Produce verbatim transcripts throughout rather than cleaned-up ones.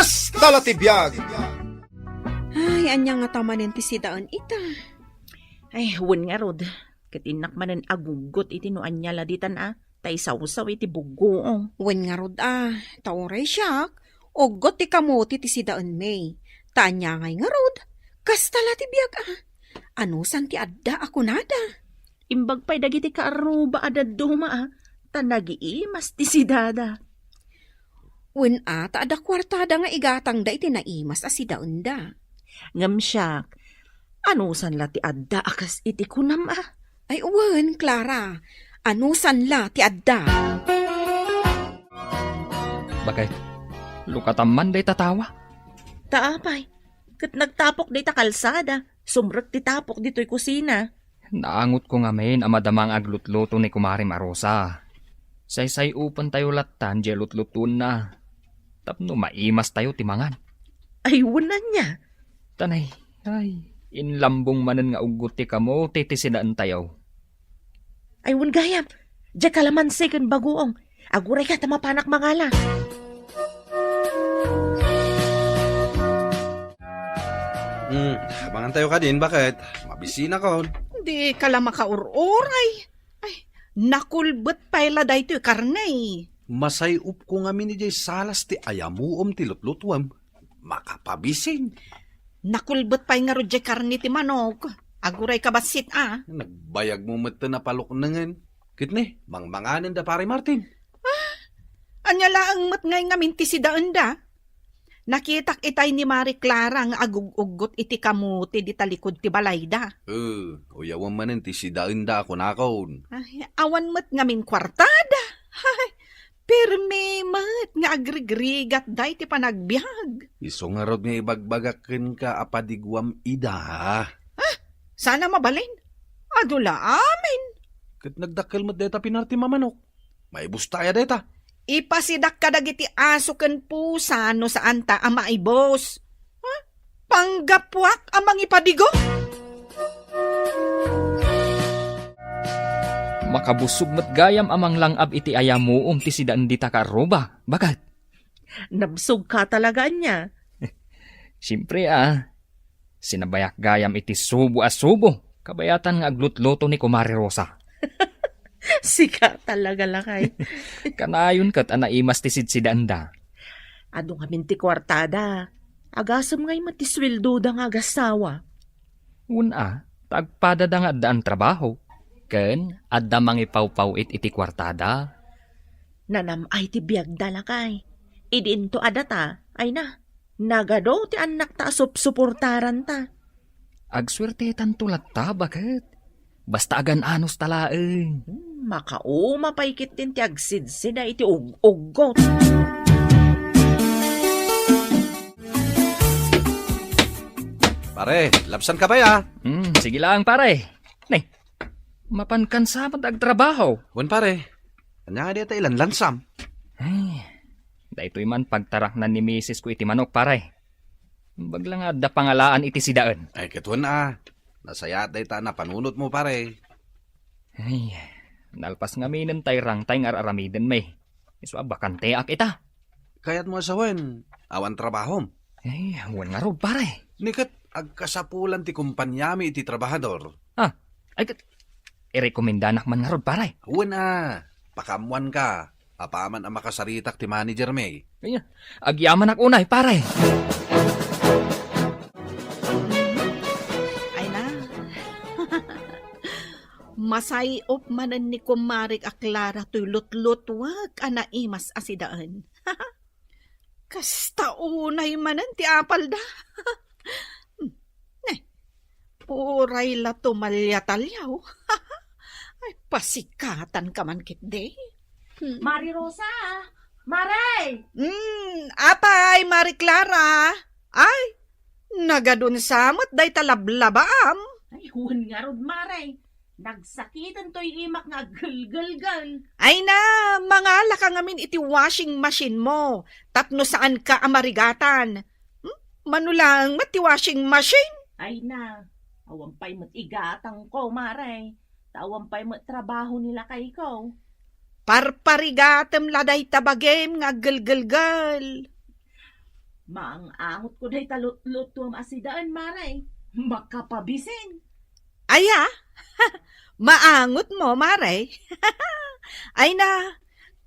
Kasta la ti biag! Ay, ania ngata manen ti sidaen ita? Ay, wen ngarud. Ket innak manen aguggot iti no ania la ditan a, ta isawsaw iti buggoong. Wen ngarud a, ta uray siak, uggot ti kamote ti sidaenmi. Ta ania ngay ngarud? Kasta la ti biag a. Anusan ti adda a kunada? Imbag pay dagiti kaarruba a dadduma a, ta nagiimas ti sidada. Wen a, ta adda kuartada nga igatangda iti naimas a sidaenda. Ngem siak, anusan la ti adda a kas iti kunam a? Ay wen, Clara, anusan la ti adda? Bakit? Lukatan man dayta tawa? Ta apay, ket nagtapok dayta kalsada, sumrek ti tapok ditoy kusina. Naangotko ngamin a madama nga aglutluto ni Kumare Marosa. Saysay-upentayo lattan diay lutlutuenna. Tapno maimastayo ti mangan. Ay, wen ania? Tanay, ay, inlambong manen nga uggot ti kamote ti sidaentayo. Ay, wen gayam. Diay kalamansi ken bagoong. Agurayka ta mapanak mangala. Hmm, mangantayo kadin, baket? Mabisinakon. Dika la makaur-uray. Ay, nakulbet pay la daytoy karne. Masay-upko ngamin idiay salas ti ayamuom ti lutlutuem. Makapabisin. Nakulbet pay ngarud diay karne ti manok. Agurayka bassit a. Nagbayagmo metten a paluknengen. Ket ne, mangmanganen da Pare Martin. Ah, ania laeng met ngay ngamin ti sidaenda? Nakitak itay ni Mari Clara nga agug-uggot iti kamote di talikod ti balayda. Eh, uyawen manen ti sidaenda a kunakon. Ay, awan met ngamin kuartada. Ay, permi met nga agrigrigatda iti panagbiag. Isu ngarud nga ibagbagak kenka a padiguam ida. Ah, sana mabalin. Adu la amin. Ket nagdakkel met dayta pinar ti mamanok. Maibus ta aya dayta? Ipasidak kadagiti aso ken pusa no saanta a maibus. Ha? Panggapuak a mangipadigo? Makabusog met gayam a manglang-ab iti ayamuom ti sidaen dita kaarruba, baket? Nabsogka talaga ania? Siempre a. Sinabayak gayam iti subo a subo, kabayatan nga aglutluto ni Kumare Rosa. Sika talaga, lakay. Kanayon ket a naimas ti sidsidaenda. Adu ngamin ti kuartada. Agasem ngay met ti sueldoda nga agasawa. Wen a, ta agpadada nga addaan trabaho. Ken adda mangipawpaw-it iti kuartada. Nanam-ay ti biagda, lakay. Idinto a data, ay na. Nagadu ti annakta a supsuportaranta. Agsuertetanto latta, baket? Basta agan-anos ta laeng. Hmm, makauma pay ketdin ti agsidsida iti ug-, uggot. Pare, labsanka pay a. Hmm, sige lang, pare. Ne, mapankansa met agtrabaho. Wen, pare. Ania nga dayta ilanlansam? Ay, daytoy man pagtaraknan ni misis ko iti manok, pare. Imbag la nga adda pangalaan iti sidaen. Ay, ket wen a. Nasayaat dayta a napanunotmo, pare. Ay, nalpas ngaminen tay rangtay nga ar-aramidenmi. Isu a bakanteak ita. Kayatmo a sawen, awan trabahom? Ay, wen ngarud, pare. Ni ket agkasapulan ti kompaniami iti trabahador. Ah, ay ket, irekomendanak man ngarud, pare. Wen a, pakaammoanka. Apaman a makasaritak ti managermi. Aya, agyamanak unay, pare. Ay na. Masay-op manen ni kumarek a Clara toy lutlutuek a naimas a sidaen. Kasta unay manen ti apalda. Ne, uray la tumalia-taliaw. Ay, pasikatanka man ketdi. Hmm. Mari Rosa! Mare! Hmm, apay, Mari Clara? Ay, nagadun sa met dayta lablabaam. Ay, wen ngarud, Mare. Nagsakiten toy imak nga aggelgelgel. Ay na, mangalaka ngamin iti washing machine mo, tapno saanka a marigatan. Hmm? Mano laeng met ti washing machine? Ay na, awan pay met igatangko, Mare. Ta awan pay met trabaho ni lakayko. Parparigatem la dayta bagim nga aggelgelgel. Maang-angotko dayta lutlutuam a sidaen, Mare. Makapabisin. Aya? Maangotmo, Mare? Ay na,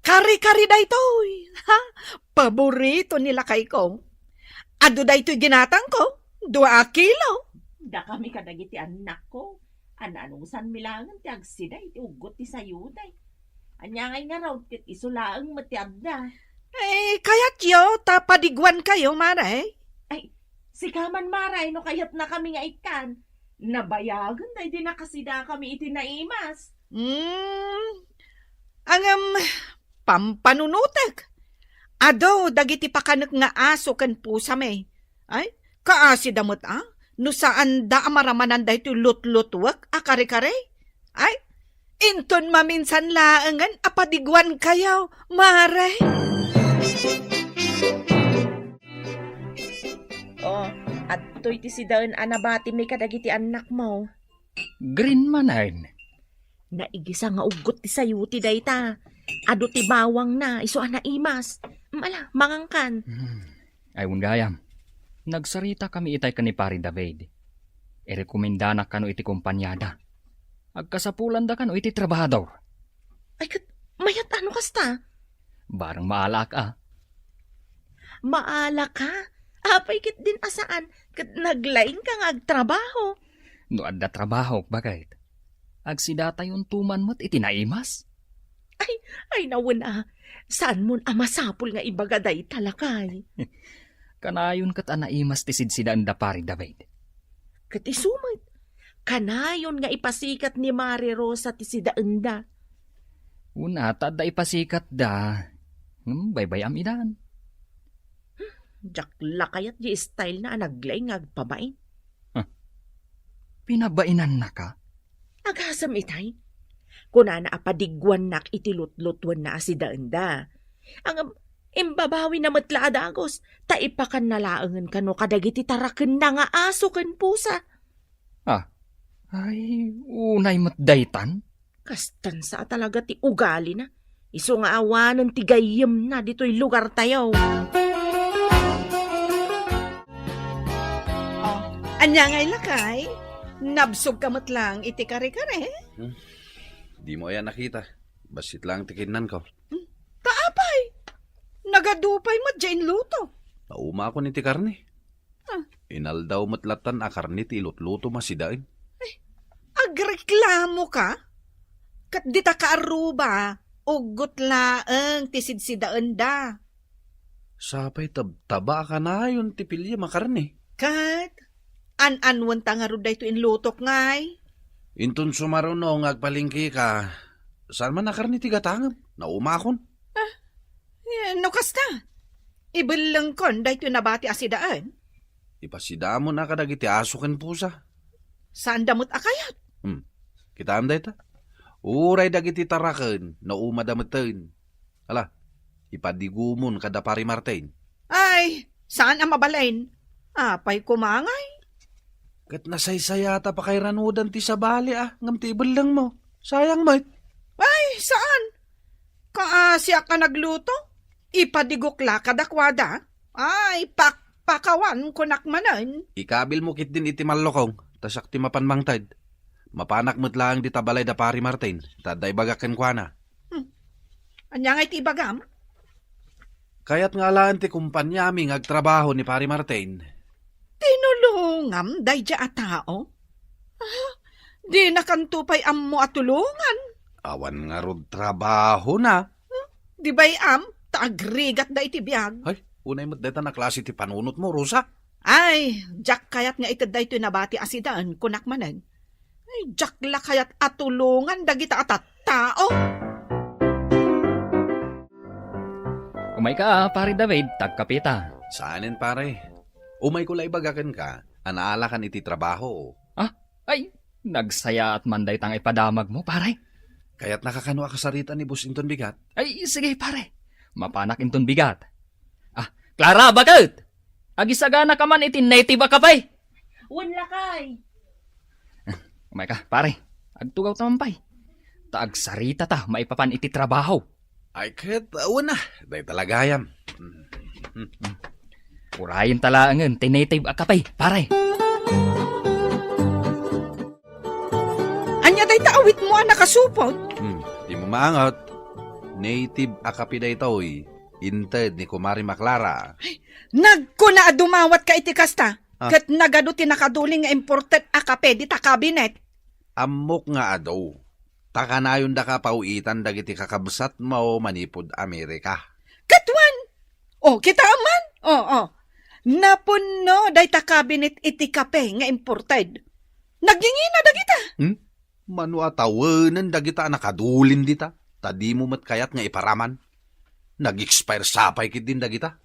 kare-kare daytoy. Ha? Paborito ni lakayko. Adu daytoy ginatangko, dua a kilo. Dakami kadagiti annakko. An-anusanmi laengen ti agsida iti uggot ti sayoda. Ania ngay ngarud ket isu laeng met ti adda. Eh, kayatyo ta padiguankayo, Mare? Ay, sika man, Mare, no kayatnakami nga ikkan. Nabayagen daydi nakasidakami iti naimas. Hmm, ngem, pampanunotek. Adu dagiti pakanek nga aso ken pusami. Ay, kaasida met a, no saanda a maramanan daytoy lutlutuek a kare-kare. Ay, inton maminsan laengen a padiguankayo, Mare. Oh, adtoy ti sidaen a nabatimi kadagiti annakmo. Green manen. Naigisa nga uggot ti sayo ti dayta. Adu ti bawangna, isu a naimas. Mm, ala, mangankan. Hmm. Ay, wen gayam. Nagsaritakami itay ken ni Pari David. Irekomendanak kano iti kompaniada. Agkasapulanda kano iti trabahador. Ay, ket mayat a no kasta? Barang maalaak a. Maala ka? Apay ket din a saan ket naglaingka nga agtrabaho? No adda trabahok, baket, agsidatayonto man met iti naimas. Ay, ay, nawen a. Saanmon a masapul nga ibaga dayta, lakay? Kanayon ket a naimas ti sidsidaenda, Pari David. Ket isu met, kanayon nga ipasikat ni Mare Rosa ti sidaenda. Wen a, ta adda ipasikatda. Ngem baybay-am idan. Diak la kayat di style na a naglaing nga agpabain. Huh? Pinabainannaka? Agasem itay. Kunana a padiguannak iti lutlutuenna a sidaenda. Ngem, imbabawina met la a dagus, ta ipakanna laengen kano kadagiti tarakenna nga aso ken pusa. Ah, ay, unay met daytan? Kastan sa a talaga ti ugalina. Isu nga awanen ti gayyemna ditoy lugartayo. Oh, ania ngay lakay? Nabsogka met laeng iti kare-kare? Hmm. Dimo aya nakita? Bassit laeng ti kinnanko. Hmm. Ta apay? Nagadu pay met diay inluto. Naumakon iti karne. Ah. Inaldaw met lattan a karne ti ilutlutom a sidaen. Ay, agreklamoka? Ket dita kaarruba, uggot laeng ti sidsidaenda. Sapay tabtaba a kanayon ti piliem a karne. Ket, an-anwenta ngarud daytoy inlutok ngay? Inton sumaruno nga agpalengkeka, saan man a karne ti gatangem? Naumakon. Ah, eh, no kasta, ibellengkon daytoy nabati a sidaen. Ipasidamon a kadagiti aso ken pusa. Saanda met a kayat. Hmm. Kitaem dayta? Uray dagiti taraken, naumada meten. Ala, ipadigumon kada Pari Martin. Ay, saan a mabalin? Apay koma ngay? Ket nasaysayata pakairanudan ti sabali a, ngem ti ibellengmo. Sayang met. Ay, saan? Kaasiak a nagluto? Ipadigok la kadakuada? Ay, pakpakawan kunak manen. Ikabilmo ketdin iti mallokong, ta siak ti mapan mangted. Mapanak met laeng dita balay da Pari Martin, ta adda ibagak kenkuana. Hmm. Ania ngay ti ibagam? Kayat nga alaen ti kompaniami nga agtrabaho ni Pari Martin. Tinulongam daydiay a tao? Ah, dinakanto pay ammo a tulongan. Awan ngarud trabahona. Huh? Di bay-am, ta agrigatda iti biag. Ay, unay met dayta a klase ti panunotmo, Rosa. Ay, diak kayat nga ited daytoy nabati a sidaen, kunak manen. Ay, diak la kayat a tulongan dagita a tattao. Umayka, Pare David, ta agkapita. Saanen, pare. Umayko la ibaga kenka a naalakan iti trabaho. Ah, ay, nagsayaat man dayta nga ipadamagmo, pare. Kayatnaka kano a kasarita ni Boss inton bigat? Ay, sige, pare. Mapanak inton bigat. Ah, Clara, baket! Agisaganaka man iti native a kape. Wen, lakay. Umayka, pare. Agtugawta man pay. Ta agsaritata maipapan iti trabaho. Ay, ket, wen a, dayta la gayam. Mm, mm, mm. Urayenta laengen ti native a kape, pare. Ania dayta awitmo a nakasupot? Hmm, dimo maanget. Native a kape daytoy. Inted ni Kumare Clara. Nagkuna a dumawatka iti kasta, Ah. ket nagadu ti nakadulin nga imported a kape dita kabinet. Ammok nga adu. Ta kanayondaka pawitan dagiti kakabsatmo manipud Amerika. Ket wen? O, kitaem man? O, o. Napunno dayta kabinet iti kape nga imported. Nagingina dagita. Hmm? Mano a tawenen dagita a nakadulin dita, ta dimo met kayat nga iparaman. Nag-expire sa pay ketdin dagita.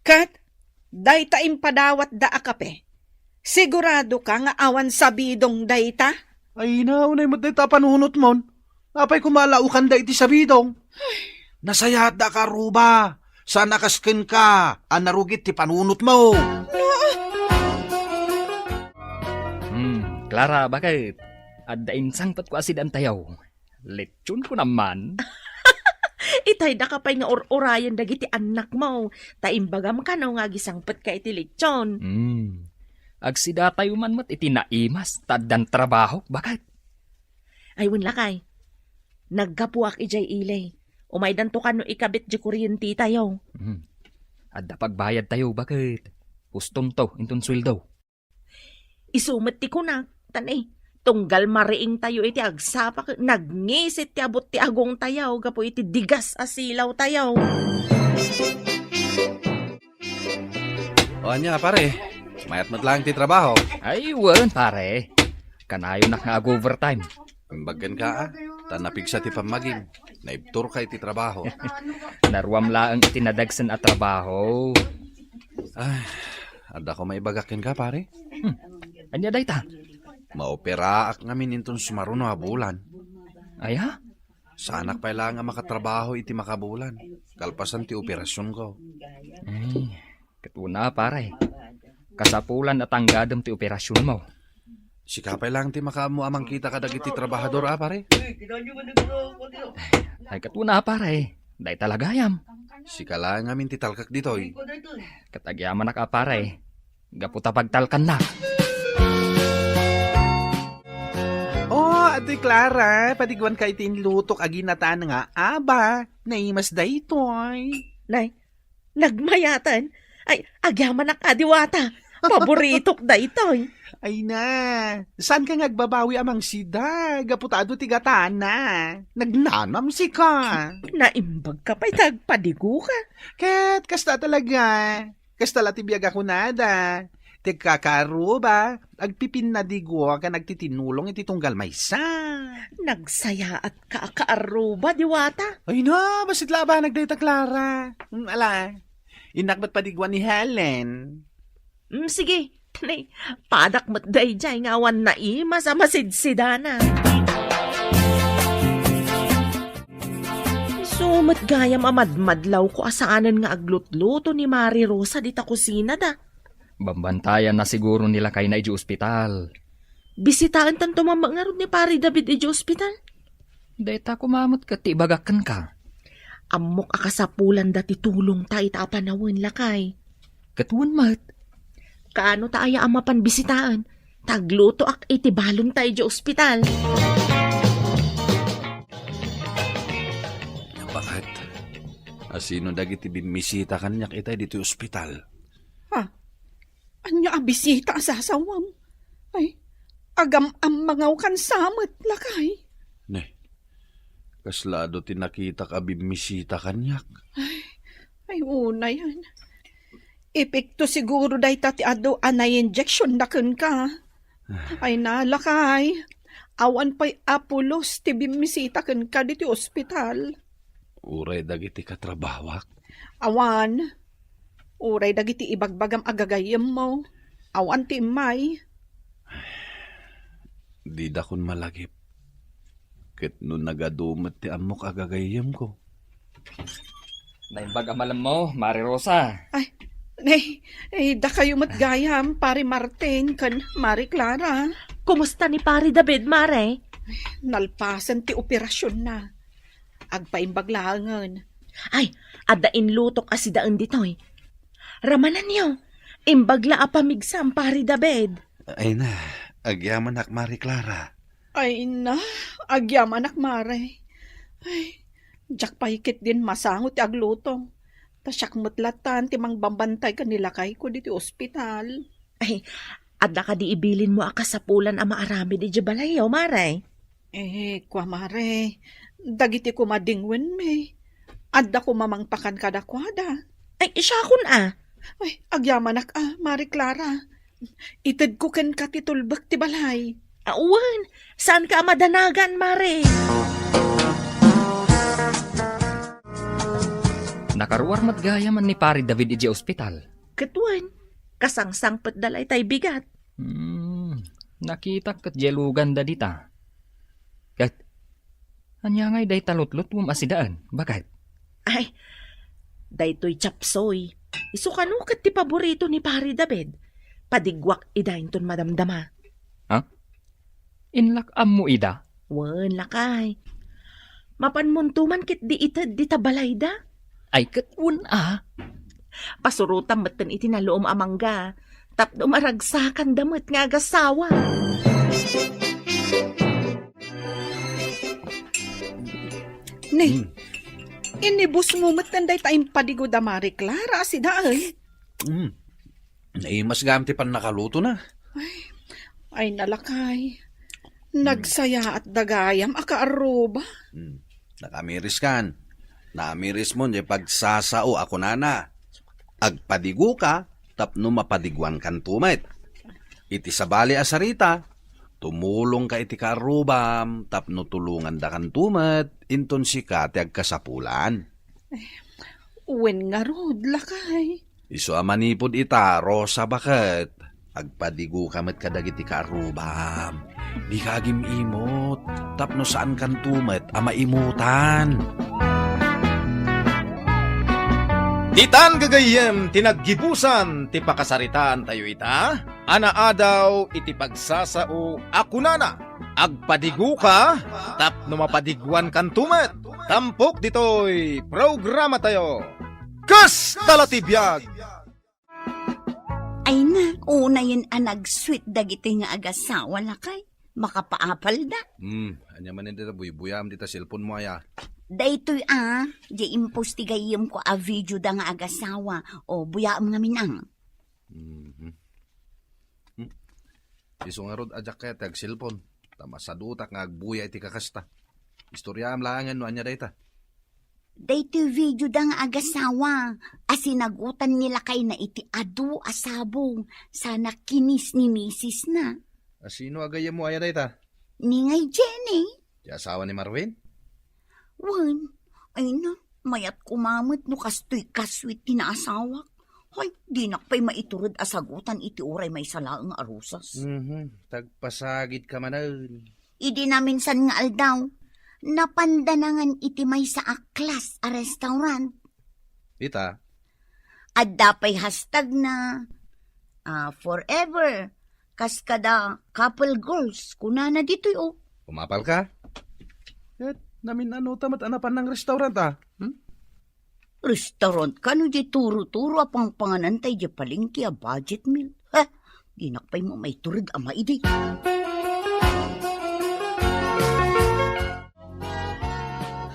Ket dayta impadawatda a kape, siguradoka nga awan sabidong dayta? Ay, naunay met dayta a panunotmon. Apay koma a laukanda iti sabidong? Nasayaatda a kaarruba. Saan a kas kenka a narugit ti panunotmo. Hmm, Clara, baket? Adda insangpetko a sidaentayo. Lechon ko naman. Itay daka pay nga ur-urayen dagiti annakmo, ta imbagam kano nga agisangpetka iti lechon. Hmm. Agsidatayo man met iti naimas, ta addan trabaho, baket? Ay, wen lakay. Naggapuak idiay ili. Umaydanto kano ikabit di kuryentetayo. Hmm. Adda pagbayadtayo, baket? Ustonto inton sueldo. Isu met ti kunak, ta ne, tunggal mariingtayo iti agsapa ket nagngisit ti abut ti agongtayo gapu iti digas a silawtayo. O ania, pare? Mayat met laeng ti trabaho. Ay, wen, pare. Kanayonak nga ag-overtime. Imbag kenka, a, ta napigsa ti pammagim. Naibturka iti trabaho. Naruam laeng iti nadagsen a trabaho. Ay, adda ko maibagak kenka, pare? Hmm. Ania dayta? Maoperaak ngamin inton sumaruno a bulan. Aya? Saanak pay laeng a makatrabaho iti makabulan, kalpasan ti operasionko. Ay, ket una, pare. Kasapulan a tanggadem ti operasionmo. Sika pay laeng ti makaammo a mangkita kadagiti trabahador, a, pare? Ay, ket una, pare. Dayta la gayam. Sika laeng ngamin ti talkak ditoy. Ket agyamanak, a, pare. Gapu ta pagtalkannak. O, Ate Clara, padiguanka iti inlutok a ginatan nga aba. Naimas daytoy. Nay, nagmayaten? Ay, agyamanak a diwata. Paboritok daytoy. Ay na, saanka nga agbabawi a mangsida gapu ta adu ti gatana? Nagnanam sika. Naimbagka pay ta agpadigoka. Ket kasta talaga. Kasta la ti biag a kunada. Ti agkakaarruba, agpipinnadigo ken agtitinulong iti tunggal maysa. Nagsayaatka a kaarruba, diwata. Ay na, bassit la a banag dayta, Clara. Mm, ala, innak met padiguan ni Helen. Mm, sige, ne, padak met daydiay nga awan naimas a masidsidana. Isu met gayam a madmadlawko a saanen nga aglutluto ni Mari Rosa dita kusinada. Bambantayanna siguro ni lakayna idiay ospital. Bisitaentayo man ngarud ni Pari David idiay ospital. Dayta koma met ket ti ibagak kenka. Ammok a kasapulanda ti tulongta ita a panawen, lakay. Ket wen met. Kaano ta aya a mapan bisitaen? Ta aglutoak iti balonta idiay ospital. Baket? Asino dagiti bimmisita kaniak itay ditoy ospital? Ha? Ania a bisita a sasawam? Ay, agam-ammangawkan sa met, lakay. Ne, kasla adu ti nakitak a bimmisita kaniak. Ay, ay, unayen. Epekto siguro dayta ti adu a na-injection da kenka. Ah. Ay na, lakay. Awan pay a pulos ti bimmisita kenka ditoy ospital. Uray dagiti katrabawak. Awan. Uray dagiti ibagbagam a gagayyemmo. Awan ti immay. Didakon malagip. Ket no nagadu met ti ammok a gagayyemko. Naimbag a malemmo, Mari Rosa. Ay, ne, eh, dakayo met gayam, Pari Martin, ken Mari Clara. Kumusta ni Pari David, Mare? Nalpasen ti operasionna. Agpaimbag laengen. Ay, adda inlutok a sidaen ditoy. Ramananyo, imbag la a pamigsam, Pari David. Ay na, agyamanak, Mari Clara. Ay na, agyamanak, Mare. Ay, diak pay ketdin masango ti agluto. Ta siak met latta ti mangbambantay ken ni lakayko ditoy ospital. Ay, adda kadi ibilinmo a kasapulan a maaramid idiay balayyo, Mare? Eh, kua, Mare, dagiti koma dingwenmi, adda koma mangpakan kadakuada. Ay, siakon a. Ay, agyamanak a, Mare Clara. Itedko kenka ti tulbek ti balay. Awan, saanka a madanagan, Mare? Nakaruar met gayam ni Pari David idiay ospital. Ket wen, kasangsangpetda la itay bigat. Hmm, nakitak ket diay luganda dita. Ket, ania ngay dayta lutlutuem a sidaen? Baket? Ay, daytoy chapsoy. Isu kano ket ti paborito ni Pari David. Padigguak ida inton madamdama. Ha? Inlak ammo ida? Wen, lakay. Mapanmonto man ketdi ited dita balayda. Ay, ket wen a. Pasurotam metten iti naluom a mangga, tapno maragsakanda met nga agasawa. Ni, Hmm. inibusmo metten dayta impadigo da Mari Clara a sidaen. Hmm. Naimas gayam ti pannakalutona. Ay, ay, nalakay. Hmm. Nagsayaat da gayam a kaarruba. Hmm. Nakamiriskan. Namirismon diay pagsasao a kunana, "Agpadigoka tapno mapadiguankanto met." Iti sabali a sarita, tumulongka iti kaarrubam tapno tulongandakanto met inton sika ti agkasapulan. Wen ngarud, lakay. Isu a manipud ita, Rosa, baket. Agpadigoka met kadagiti kaarrubam. Dika agim-imot, tapno saankanto met a maimutan. Ditan gagayyem ti naggibusan ti pakasaritaantayo ita, a naadaw iti pagsasao a kunana, "Agpadigoka, tapno mapadiguankanto met." Tampok ditoy programatayo. Kasta la ti biag! Ay na, unayen a nag-sweet dagiti nga agasawa, lakay. Makapaapalda. Hmm, ania manen dita buybuyaam dita cellphone mo, aya? Daytoy a, di impos ti gayyemko a video da nga agasawa. O, buyaam ngamin, ang. Mhm. Hmm. Isu ngarud a diak kayat ti agselpon, ta masadutak nga agbuya iti kakasta. Istoryaam laengen no ania dayta. Daytoy video da nga agasawa a sinagutan ni lakayna iti adu a sabong sana kinis ni misisna. A sino a gayyemmo aya dayta? Ni ngay Jenny. Ti asawa ni Marwin? Wen, ay na, mayat koma met no kastoy kasweet ti naasawak. Hay, dinak pay maitured a sagutan iti uray maysa laeng a rusas. Mhm, tagpasagidka manen. Idi naminsan nga aldaw, napanda nangan iti maysa a class a restaurant. Ita? Adda pay hashtag na, ah, forever, kas kada couple goals, kunana ditoy, o. Umapalka? Ket, namin-ano ta met a napannang restaurant, a? Hmm? Restaurant kano di turo-turo a pangpangananta idiay palengke a budget meal? Ha? Dinak pay mamaitured a maidi.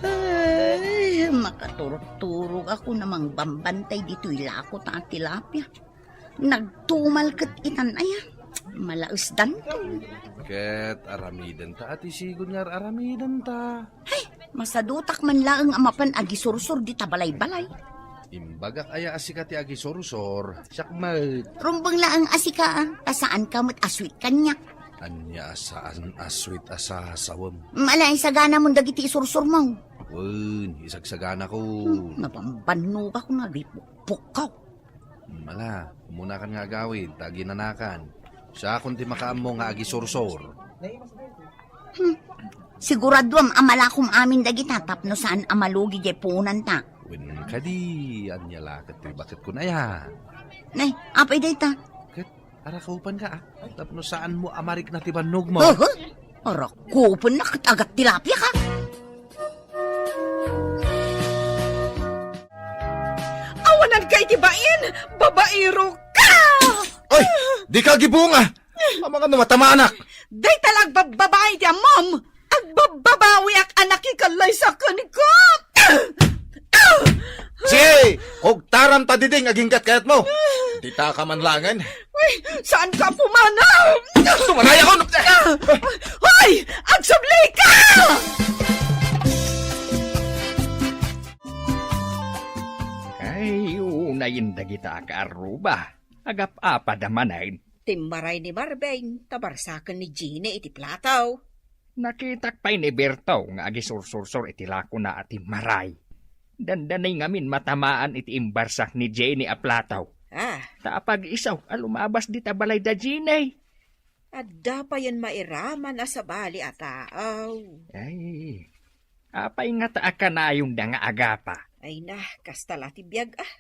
Ay, makaturturog ako na mangbambantay ditoy lako ta a tilapia. Nagtumal ket itan aya. Malaesdanto. Ket aramidenta a ti sigud nga ar-aramidenta. Hay, masadutak man laeng a mapan agisursor dita balay-balay. Imbagak aya a sika ti agisursor, siak met. Rumbeng laeng a sika, a, ta saanka met a sweet kaniak. Ania a saan a sweet a sasawem? Ala, isaganamon dagiti isursurmo. Wen, isagsaganako. Hmm, nabambannogak nga agripukpukkaw. Ala, umunakan nga agawid, ta aginanakan. Siakon ti makaammo nga agisursor. Hmm. Siguraduam a malakom amin dagita tapno saan a malugi diay puonanta. Wen kadi, ania la ket ti baket kun aya? Nay, apay dayta? Ket arakupanka, a, tapno saanmo a marikna ti bannogmo. Huh? Arakupanna ket agat tilapia ka? Awanan Kay ti bain, babaero ka! Ay, dika agibunga! Amangan no matamanak! Dayta la agbabbabai ti ammom! Agbabbabawiak a nakikallaysa kenka! Sige! Kugtaram ta diding aginggat kayatmo! Dita ka man langen! Uy, saan ka pumanaw? Tumanay ako! Hoy! Agsubli ka! Ay, unayen dagita a kaarruba. Agap-apada manen. Timmaray ni Marvin, ta barsaken ni Jenny iti plato. Nakitak pay ni Berto nga agisursursor iti lakona a timmaray. Dandani ngamin matamaan iti imbarsak ni Jenny a plato. Ah. Ta apag-isu a lumabas dita balay da Jenny. Adda payen mairaman a sabali a tao. Ay, apay ngata a kanayonda nga agapa? Ay na, kasta la ti biag, ah.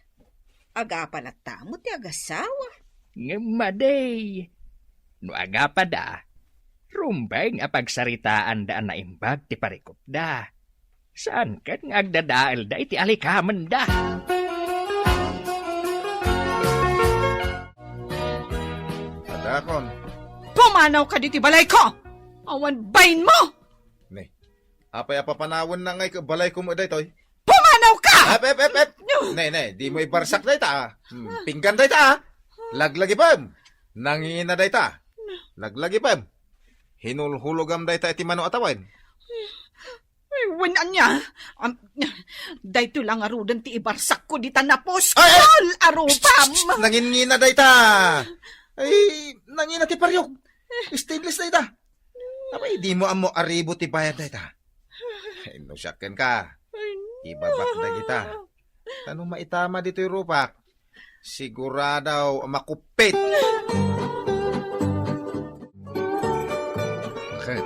Agapa latta met ti agasawa. Ngem madi, no agapada, rumbeng a pagsaritaanda a naimbag ti parikutda. Saan ket nga agdadaelda iti alikamenda? Adakon. Pumanaw ka ditoy balayko! Awan bainmo! Ne, apay a papanawenna ngay ket balayko met daytoy? Pumanaw ka! Ep, ep, ep, ep! Ne, ne, dimo ibarsak dayta, ah. Hmm, pinggan dayta, ah. Laglagipem. Nangina dayta. Laglagipem. Hinulhulogam dayta iti mano a tawen. Ay, wen ania? Am, daytoy la ngaruden ti ibarsakko dita napuskol a rupam. Ay, ay! Psst, psst, psst, nangingina dayta. Ay, nangina ti pariok. Stainless dayta. Apay, dimo ammo a ribo ti bayad dayta. Ay, no siak kenka. Ay, no. Ibabak dagita. Ta no maitama ditoy rupak, sigurado a makuppit. Ket,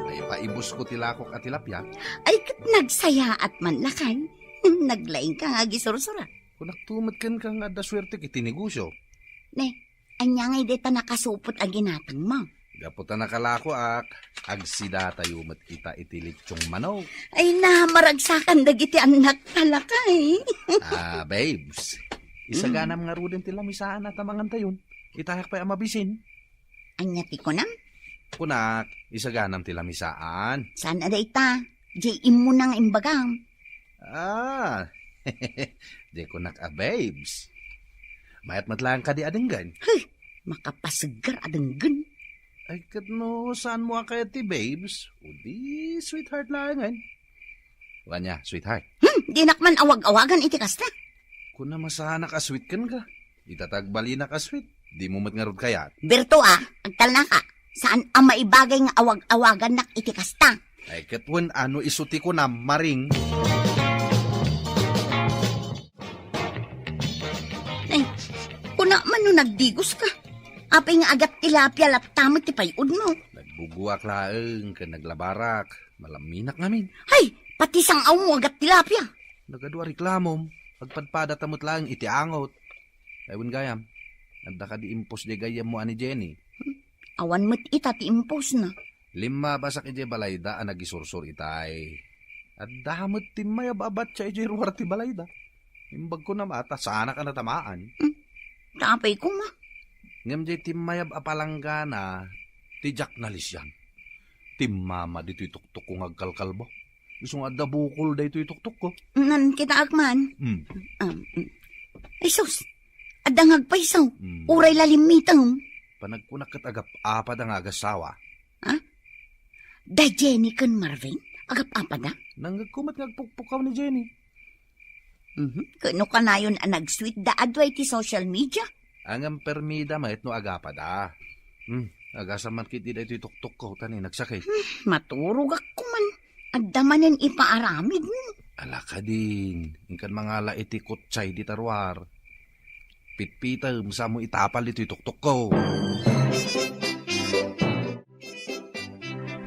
naipaibusko ti lakok a tilapia. Ay, ket nagsayaat man lakan. Naglaingka nga agisursura. Kunakto met kenka nga adda suertek iti negosio. Ne, ania ngay dayta nakasupot a ginatangmo? Gapu ta nakalakoak, agsidatayo met ita iti lechong manok. Ay na, maragsakan dagiti annak talakay. Ah, babes, isaganam ngaruden ti lamisaan a ta mangantayon. Itayak pay a mabisin. Ania ti kunam? Kunak, isaganam ti lamisaan. Saan a dayta? Jay immuna nga imbagam. Ah, di kunak a babes. Mayat met laeng kadi a denggen. Hey, makapasegger a denggen. Ay, ket no saanmo a kayat ti babes, o di sweetheart laengen. Wen nia, sweetheart. Hmm, dinak man awag-awagan iti kasta. Kuna masanak a sweet kenka. Ita ta agbalinak a sweet, dimo met ngarud kayat. Berto a, agtalnaka. Saan a maibagay nga awag-awagannak iti kasta. Ay, ket wen a no isu ti kunam, Maring. Ay, kuna man no nagdigoska. Apay nga agat tilapia latta met ti pay-odmo? Nagbuguak laeng ken naglabarak. Malaminak ngamin. Hay, pati sang-awmo agat tilapia. Nagadu a reklamom, agpadpadata met laeng iti angot. Ay, wen gayam, adda kadi impos diay gayyemmo a ni Jenny? Hmm, awan met ita ti imposna. Limmabasak idiay balayda a nagisursor itay. Adda met timmayab a batsa idiay ruar ti balayda. Imbagko na mata, saanak a natamaan. Hmm, tapay koma. Ngem diay timmayab a palanggana, ti diak nalisian. Timmama ditoy tuktukko nga agkalkalbo. Isu nga adda bukol daytoy tuktukko. Nan kitaak man. Hmm. Um, mm. Ay sus, adda nga agpayso. Hmm. Uray la limmitem. Panagkunak ket agap-apada nga agasawa. Ha? Da Jenny ken Marvin? Agap-apada? Nangngegko met nga agpukpukaw ni Jenny. Mhm. Ket no kanayon a nag-sweet da adu iti social media? Ngem permida met no agapada. Hmm, agasam man ketdi daytoy tuktukko, ta ni nagsakit. Hmm, maturogak koman. Adda manen ipaaramid. Ala kadin, inkan mangala iti kutsay dita ruar. Pitpitem, samo itapal ditoy tuktukko.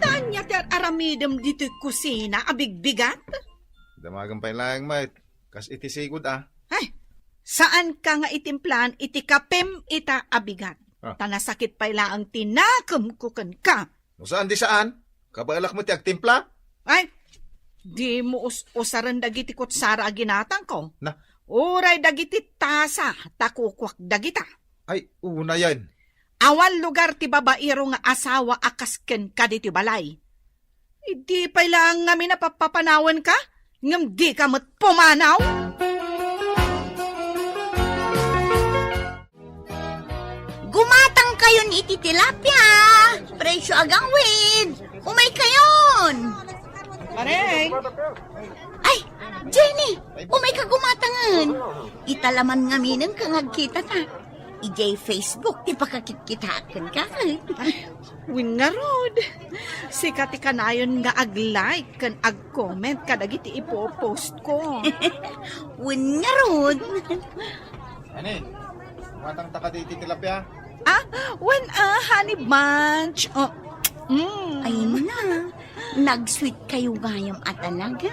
Ania ti ar-aramidem ditoy kusina a bigbigat? Damagem pay laeng met, kas iti sigud a. Ay, saanka nga itimplaan iti kapem ita a bigat. Ah. Ta nasakit pay laeng ti nakemko kenka. No saan di saan, kabaelak met ti agtimpla? Ay, dimo us-usaren dagiti kutsara a ginatangko. Na? Uray dagiti tasa ta kukuak dagita. Ay, unayen. Awan lugar ti babaero nga asawa a kas kenka ditoy balay. Idi pay laeng ngamin a pappapanawenka, ngem dika met pumanaw? Gumatang kayon iti tilapia. Presyo agawid. Umay kayon. Pareng. Ay, Jenny, umay ka gumatangen. Ita laman ngaminen ka nga agkita ta. Idiay Facebook ti pakakitkitak kenka. Wen ngarud, sika ti kanayon nga ag-like ken ag-comment kadagiti ipo-post ko. Wen ngarud. Ani, gumatang ta kadi iti tilapia? Ah, wen, ah, honey bunch. Oh, mm. Ay na, nag-sweet kayo gayam a talaga.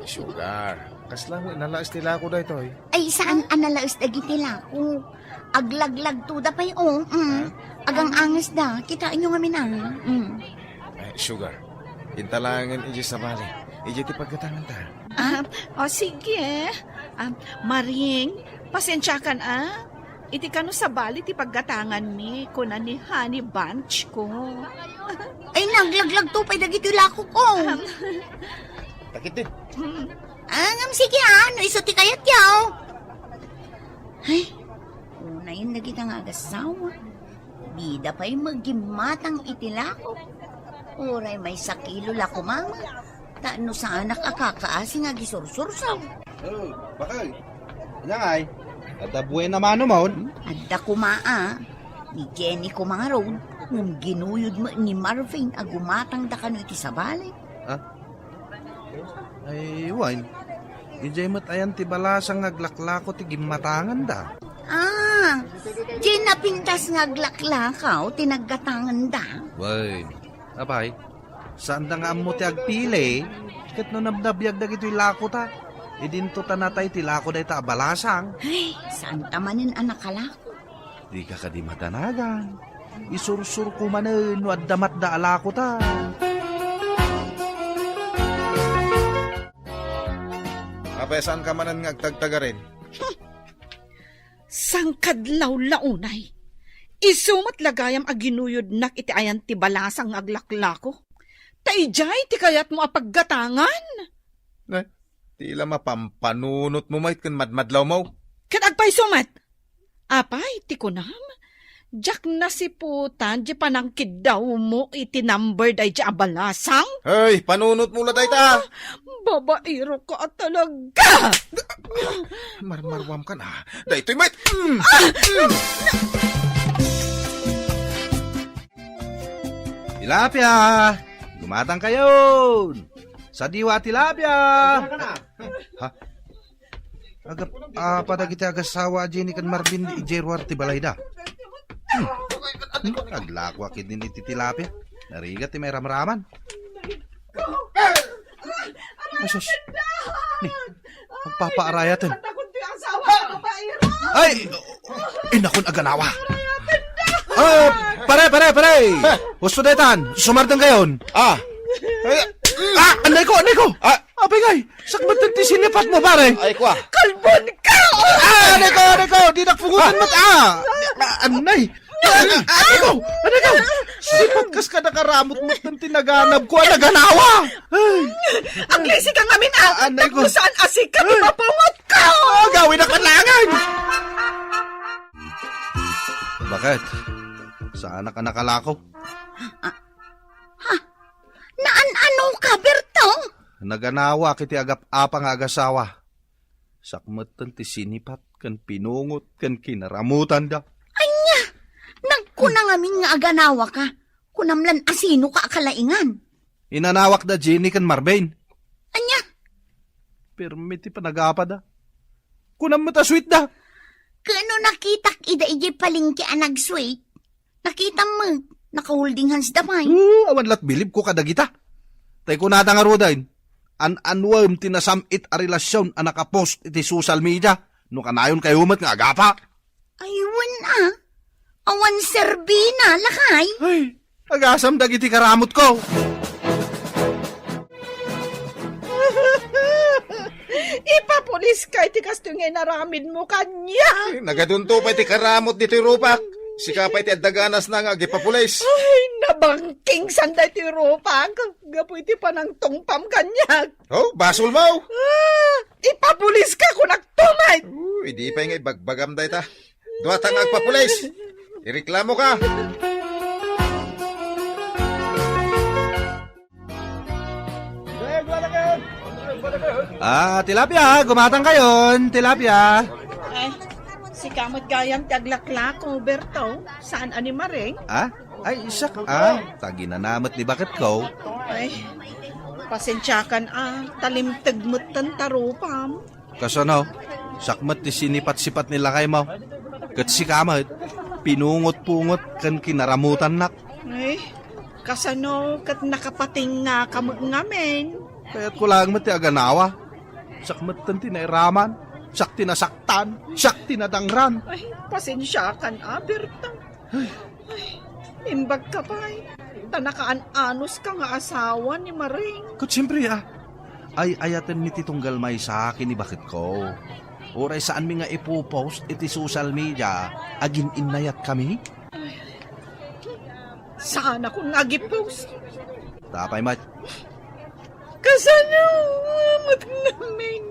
Sugar, kasla mo inalaes ti lako daytoy? Ay, saan a nalaes dagiti lako? Aglaglagtoda pay, oh. Mm. Ha? Agang-angesda. Kitaenyo ngamin, ah. Mm. Eh, sugar. Inta laengen idiay sabali. Idiay ti paggatanganta. Ah, o sige. Ah, Maring, pasensiakan, ah. Iti kano sabali ti paggatanganmi, kuna ni Honey Bunch ko. Ay, naglaglagto pay dagiti lako ko. Um. Takit din. Mm. Ah, ngem sige, ah, no isu ti kayatyo. Ay, unayen dagita nga agasawa. Dida pay met gimmatang iti lako. Uray maysa kilo la koma met. Ta no saanak a kakaasi nga agisursursaw. Oh, bakay. Ania ngay? Adda buena mano maon? Adda koma a. Ni Jenny koma ngarud, ngem ginuyod met ni Marvin a gumatangda kano iti sabali. Ha? Ay, wen. Idiay met ayan ti balasang nga aglaklako ti gimmatanganda. Ah, diay napintas nga aglaklakaw ti naggatanganda. Wen. Apay, saanda nga ammo ti agpili, ket no nabnabiag dagitoy lako ta, idinto ta natay ti lako dayta a balasang. Ay, saanta manen a nakalako. Dika kadi madanagan. Isursurko manen no adda matda a lako ta. Apay, saanka manen nga agtagtagarin? Sangkadlaw la unay. Isu met la gayam a ginuyodnak iti ayan ti balasang nga aglaklako. Ta idiay ti kayatmo a paggatangan? Eh, ti la mapampanunotmo met ken madmadlawmo. Ket agpayso met. Apay, ti kunam, diak nasiputan ti panangkiddawmo iti number daydiay a balasang? Hey, panunotmo la dayta! Ah, babaeroka a talaga! Marmarwam ka na. Daytoy met! Mm. Ah! Mm. Tilapia! Gumatang kayon! Sadiwa, tilapia! Ha? Agap-, apa dagiti agasawa a Jenny ken Marvin idiay ruar ti balayda? Hmm. Hmm? Aglakoak idin iti tilapia. Narigat ti mairamraman. Asus. Ni, agpapaarayaten. Ay, inakon aganawa. Ah, pare, pare, pare. Husto daytan, sumardeng kayon. Ah. Ay, ah, anay ko, anay ko. Ah. Apay ngay, sakbet ti sinipatmo, pare. Ay, kwa. Kalbon ka! Ah, anay ko, anay ko, dinak pungutan met, ah. Ah, anay. Anay ko, anay ko. Sipat kas kada karamot met ti naganab ko, a naganawa. Ay. Aglisi ka ngamin, ah. Ah, anay ko. Tapno saan a sika ti mapungot ko. Ah, gawin a panlangan. Bakit? Saan ka nakalako? Ah, ha? Naan-ano ka, Berto? Naganawak iti agap-apa nga agasawa. Sakmetten ti sinipat ken pinungot ken kinaramutanda. Ania? Nagkuna ngamin nga aganawa ka. Kunam lan asino ka a kalaingan. Inanawak da Jenny ken Marvin. Ania? Permi ti panagapada. Kunam met a sweet da. Kano nakitak ida idiay palengke a nag-sweet? Nakitam met, naka-holding hands da pay. Oo, awan lat bilib ko kadagita. Tay kunada ngaruden, an-anuem ti nasam-it a relasyon a nakapost iti social media, no kanayon kayo met nga agapa. Ay, wen a. Awan serbina, lakay. Ay, agasam dagiti karamot ko. Ipapo Ipapulis ka iti kastoy nga inaramidmo kaniak. Ay, nagadunto pay ti karamot ditoy rupak. Sika pay ti adda ganasna nga agipapulis. Ay, nabangkingsan daytoy rupak gapu iti panangtungpam kaniak. Oh, basolmo! Ah, ipapulis ka, kunak to met. Oh, idi pay nga ibagbagam dayta. Duata nga agpapulis. Ireklamo ka. Ah, tilapia, gumatang kayon, tilapia. Ay, sika met gayam ti aglaklako, Berto. Saan a ni Maring? Ah? Ay, isak, ah, taginanamet ni baketko. Ay, pasensiakan a, talimteg metten ta rupam. Kasano? Siak met ti sinipat-sipat ni lakaymo. Ket sika met, pinungot-pungot ken kinaramutannak. Ay, kasano ket nakapatingngaka met ngamin? Kayatko laeng met ti aganawa. Siak metten ti nairaman. Siak ti nasaktan. Siak ti nadangran. Ay, pasensiakan a, Berto. Ay, imbagka pay, ta nakaananoska nga asawa ni Maring. Ket siempre, ah, ay-ayatenmi ti tunggal maysa ken ni baketko. Uray saanmi nga ipopost iti social media, agin-innayatkami. Saanakon nga agipost. Tapay met. Kasano met ngamin?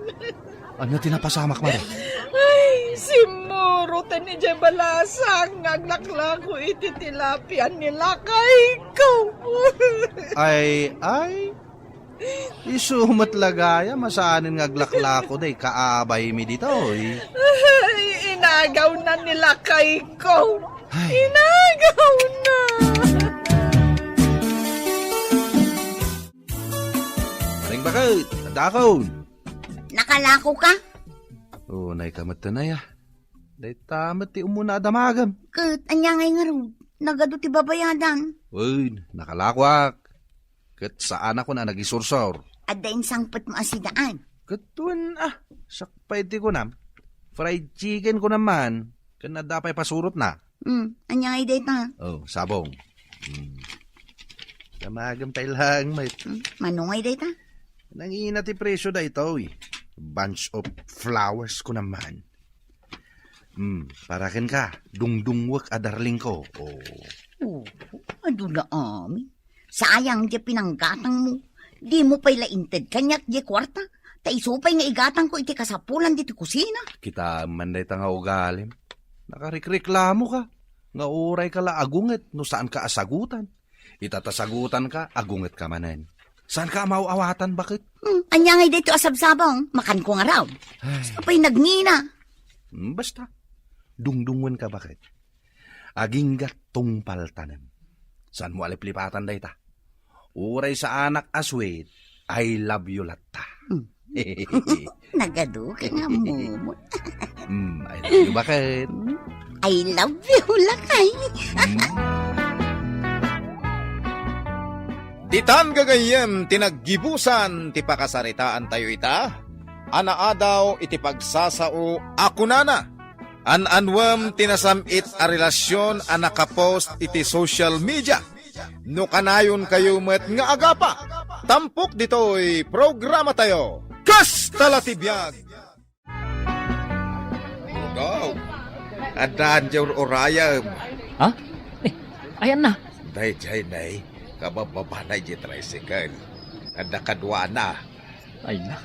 Ania ti napasamak, Mare? Ay, simmurot idiay balasang nga aglaklako iti tilapia ni lakayko. Ay, ay. Isu met la gayam a saanen nga aglaklako day kaabaymi ditoy. Ay, inagawna ni lakayko. Ay. Inagawna. Maring baket, adakon. Nakalako ka? Oh, nay ka met tanay, ah. Dayta met ti umuna a damagem. Ket ania ngay ngarud? Nagadu ti babayadan. Wen, nakalakoak. Ket saanakon a nagisursor. Adda insangpetmo a sidaan. Ket wen, ah, siak pay ti kunam. Fried chicken kunam man, ken adda pay pasurotna. Hmm, ania ngay dayta? Oh, sabong. Hmm. Damagem tay laeng met. Hmm, mano ngay dayta? Nangina ti presyo daytoy. Bunch of flowers kunam man. Hmm, para kenka, dungdungwek a darling ko. Oh. Oh, adu la amin. Sayang diay pinanggatangmo. Dimo pay la inted kaniak diay kuarta. Ta isu pay nga igatangko iti kasapulan ditoy kusina. Kitaem man dayta nga ugalim. Nakarikreklamo ka. Nga uray ka la agunget no saan ka a sagutan. Ita ta sagutan ka, agunget ka manen. Saan ka a maaw-awatan, baket? Hmm, ania ngay daytoy a sabsabong? Makanko ngarud. Ay. Apay nagngina? Hmm, basta. Dungdungwen ka, baket. Agingga tungpal tanem. Saanmo a liplipatan dayta? Uray saanak a sweet, I love you latta. Hmm. Nagadu ka nga, Momo. Hmm, I love you, baket. I love you, lakay. Hmm. Ditan gagayyem ti naggibusan ti pakasaritaantayo ita, a naadaw iti pagsasao a kunana, an-anuem ti nasam-it a relasyon a nakapost iti social media. No kanayonkayo met nga agapa, tampok ditoy programatayo. Kasta la ti biag! Daw, addan diay ur-urayem. Ha? Eh, ayanna? Daydiay, nay, kababbabana diay tricycle. Adda kaduana. Ay na.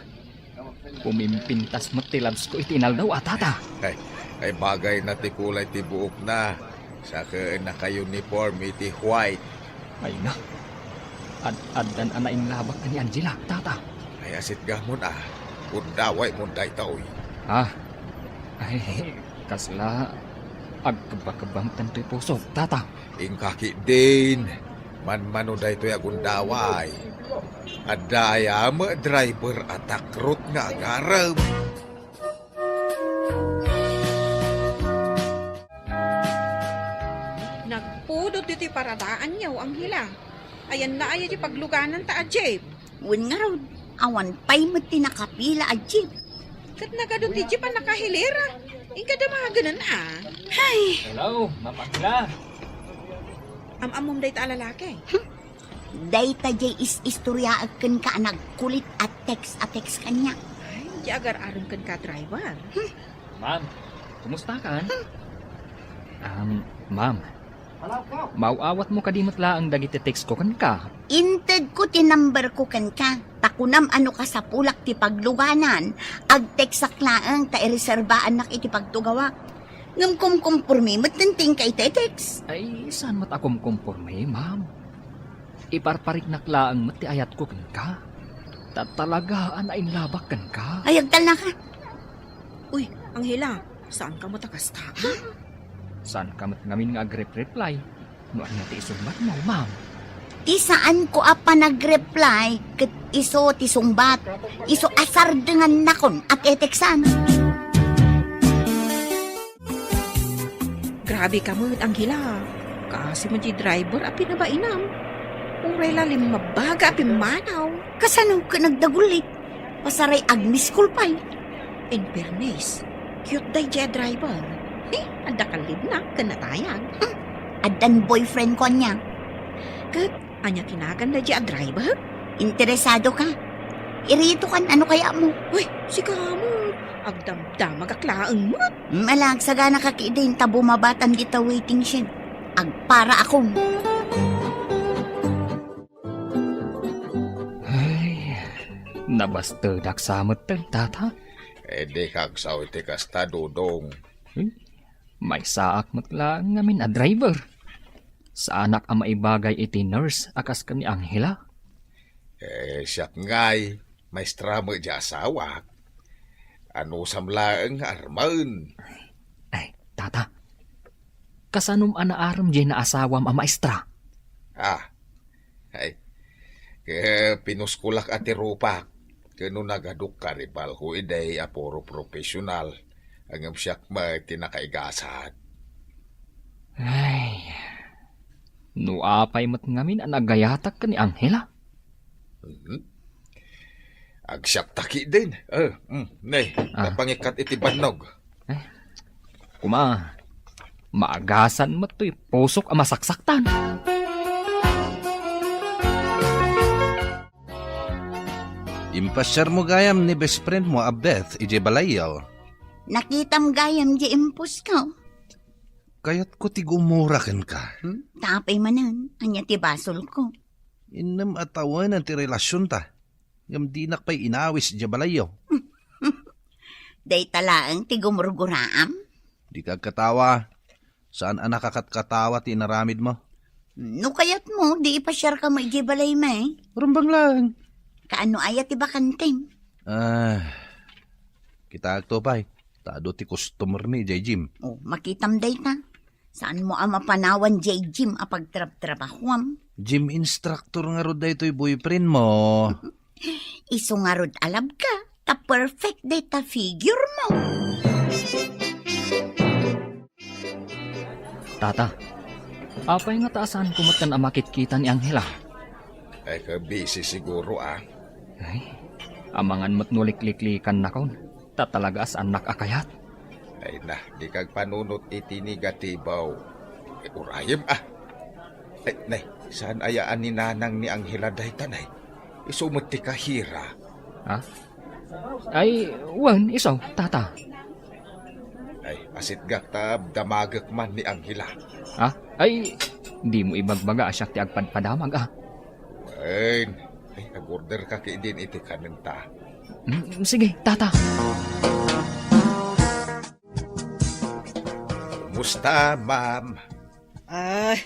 Pumimpintas met ti labsko iti inaldaw a, tata. Ay, ay, bagayna ti kulay ti buokna. Sa ken naka-uniform iti white. Ay na. Ad-addan a nainlabak ni Angela, tata. Ay, asitgamon a. Gundaway mon daytoy. Ah. Ay, kasla agkebakebam tantoy pusok, tata. Inka ketdin, manmano daytoy a gundaway. Adda aya met driver a takrot nga agarem. Nagpudot ditoy paradaanyo, Angela. Ayanna aya ti paglugananta a jeep? Wen ngarud, awan pay met ti nakapila a jeep. Ket nagadu ti jeep a nakahilera. Inka damagenen a. Hay! Hello, Ma'am Angela. Am-ammom dayta a lalaki? Hmm. Dayta diay is-istoriaek kenka a nagkulit a text a text kaniak. Ay, Ti agar-arem kenka, driver. Ma'am, kumusta kan? Um, ma'am, maaw-awatmo kadi met laeng dagiti text ko kenka? Intedko ti number ko kenka, ta kunam a no kasapulak ti pagluganan, agteksak laeng ta ireserbaannak iti pagtugawak. Ngem kumkumpormi met ti inka iti text. Ay, saan met a kumkumpormi, ma'am? Iparpariknak laeng met ti ayatko kenka. Ta talaga a nainlabak kenka. Ay, agtalnaka. Uy, Angela, saanka met a kasta? Saanka met ngamin nga agrep-reply? No ania ti isungbatmo, ma'am? Ti saanko a panagreply ket isu ti sungbat. Isu a sardengannakon a teteksan. Grabe ka met, Angela. Kaasi met ti driver a pinabainam. Uray la limmabaga a pimmanaw. Kasano ket nagdagulit? Pasaray agmiskul pay. In fairness, cute daydiay a driver. He, adda kallibna ken natayag. Hmm, addan boyfriend ko ania. Ket ania ti nagan daydiay a driver? Interesado ka? Irito kan ano kaya mo? Uy, sika met. Agdamdamagak laeng met. Malagsaganaka ketdin ta bumabatan dita waiting shed. Agpara akon. Ay, nabastedak sa metten, tata. Eh, di ka agsaw iti kasta, Dodong. Hmm? Maysaak met laeng ngamin a driver. Saanak a maibagay iti nurse a kas ken ni Angela. Eh, siak ngay, maestra met di asawak. Anusam laeng nga armen. Ay, tata, kasanom a naarem diay naasawam a maestra? Ah, ay, ke pinuskolak a ti rupak, ken no nagadok karibalko idiay a puro professional, ngem siak met ti nakaigasat. Ay, no apay met ngamin a nagayatak ken ni Angela? Mhm. Agsiapta ketdin. Eh, mm, ne, ah, napangikkat iti bannog. Eh, kuma, maagasan met toy pusok a masaksaktan. Impasiarmo gayam ni best friend mo a Beth idiay balayyo. Nakitam gayam di imposko. Kayatko ti gumura kenka. Hmm? Ta apay manen, ania ti basolko? Innem a tawenan ti relasionta, ngem dinak pay inawis idiay balayyo. Dayta laeng ti gumurguraam? Dika agkatawa. Saan a nakakatkatawa ti inaramidmo. No kayatmo, di ipasiarkamo idiay balaymi. Rumbeng laeng. Kaano aya ti bakantem? Ah, kitaakto pay. Ta adu ti customermi idiay gym. Oh, makitam dayta. Saanmo a mapanawan diay gym a pagtrabtrabahuam? Gym instructor ngarud daytoy boyfriend mo. Isu ngarud a labka, ta perfect dayta figure mo. Tata, apay nga ta saanko metten a makitkita ni Angela? Ay, ka busy siguro, ah. Ay, amangan met no likliklikankon. Ta talaga a saannak a kayat. Ay na, di kagpanunot iti negatibo. Eh, urayem, ah. Ay, nay, saan aya a ni nanang ni Angela dayta, nay? Isu met ti kahira. Ha? Ay, wen, isu, tata. Ay, asitgak ta damagek man ni Angela. Ha? Ay, dimo ibagbaga a siak ti agpadpadamag, ah. Wen, ay, ag-order ka ketdin iti kanenta. Mm, sige, tata. Kumusta, ma'am? Ay,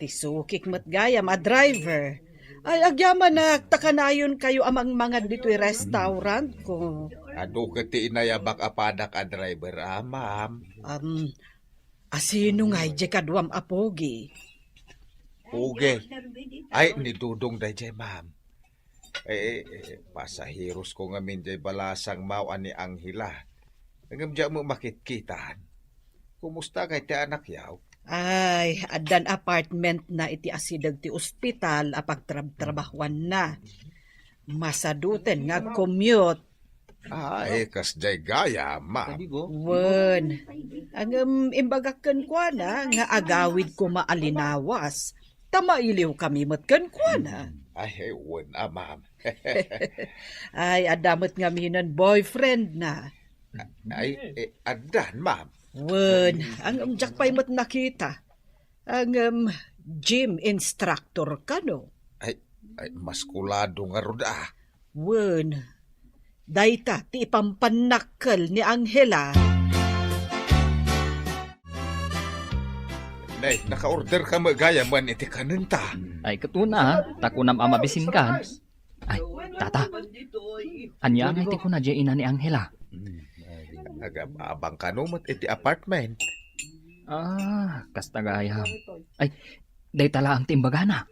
ti sukik met gayam a driver. Ay, agyamanak, ta kanayonkayo a mangmangan ditoy restaurant ko. Adu ket ti inayabak a padak a driver, ah, ma'am. Um, asino ngay diay kaduam a pogi? Pogi? Ay, ni Dodong daydiay, ma'am. Eh, eh, eh, pasaheros ko ngamin diay balasang mao a ni Angela. Ngem diak met makitkitan. Kumusta ngay ti anakyaw? Ay, addan apartment na iti asideg ti ospital a pagtrabtrabahuanna. Masaduten nga ag-commute. Ay, kasdiay gayam, ma'am. Wen, ngem imbagak kenkuana nga agawid koma a linawas, ta mailiwkami met kenkuana. Ay, wen a, ma'am. Ay, adda met ngaminen boyfriend na. Ay, eh, addan, ma'am. Wen, ang diak pay met nakita. Ang, em, gym instructor kano? Ay, ay, maskulado ngarud, ah. Wen, dayta ti ipampannakkel ni Angela. Nay, naka-order ka met gayam iti kanenta. Ay, ket una, ha? Ta kunam a mabisinkan. Ay, tata. Ania ngay ti kuna diay ina ni Angela? Agab-abang kano met iti apartment. Ah, kasta gayam. Ay, dayta laeng ti imbagana.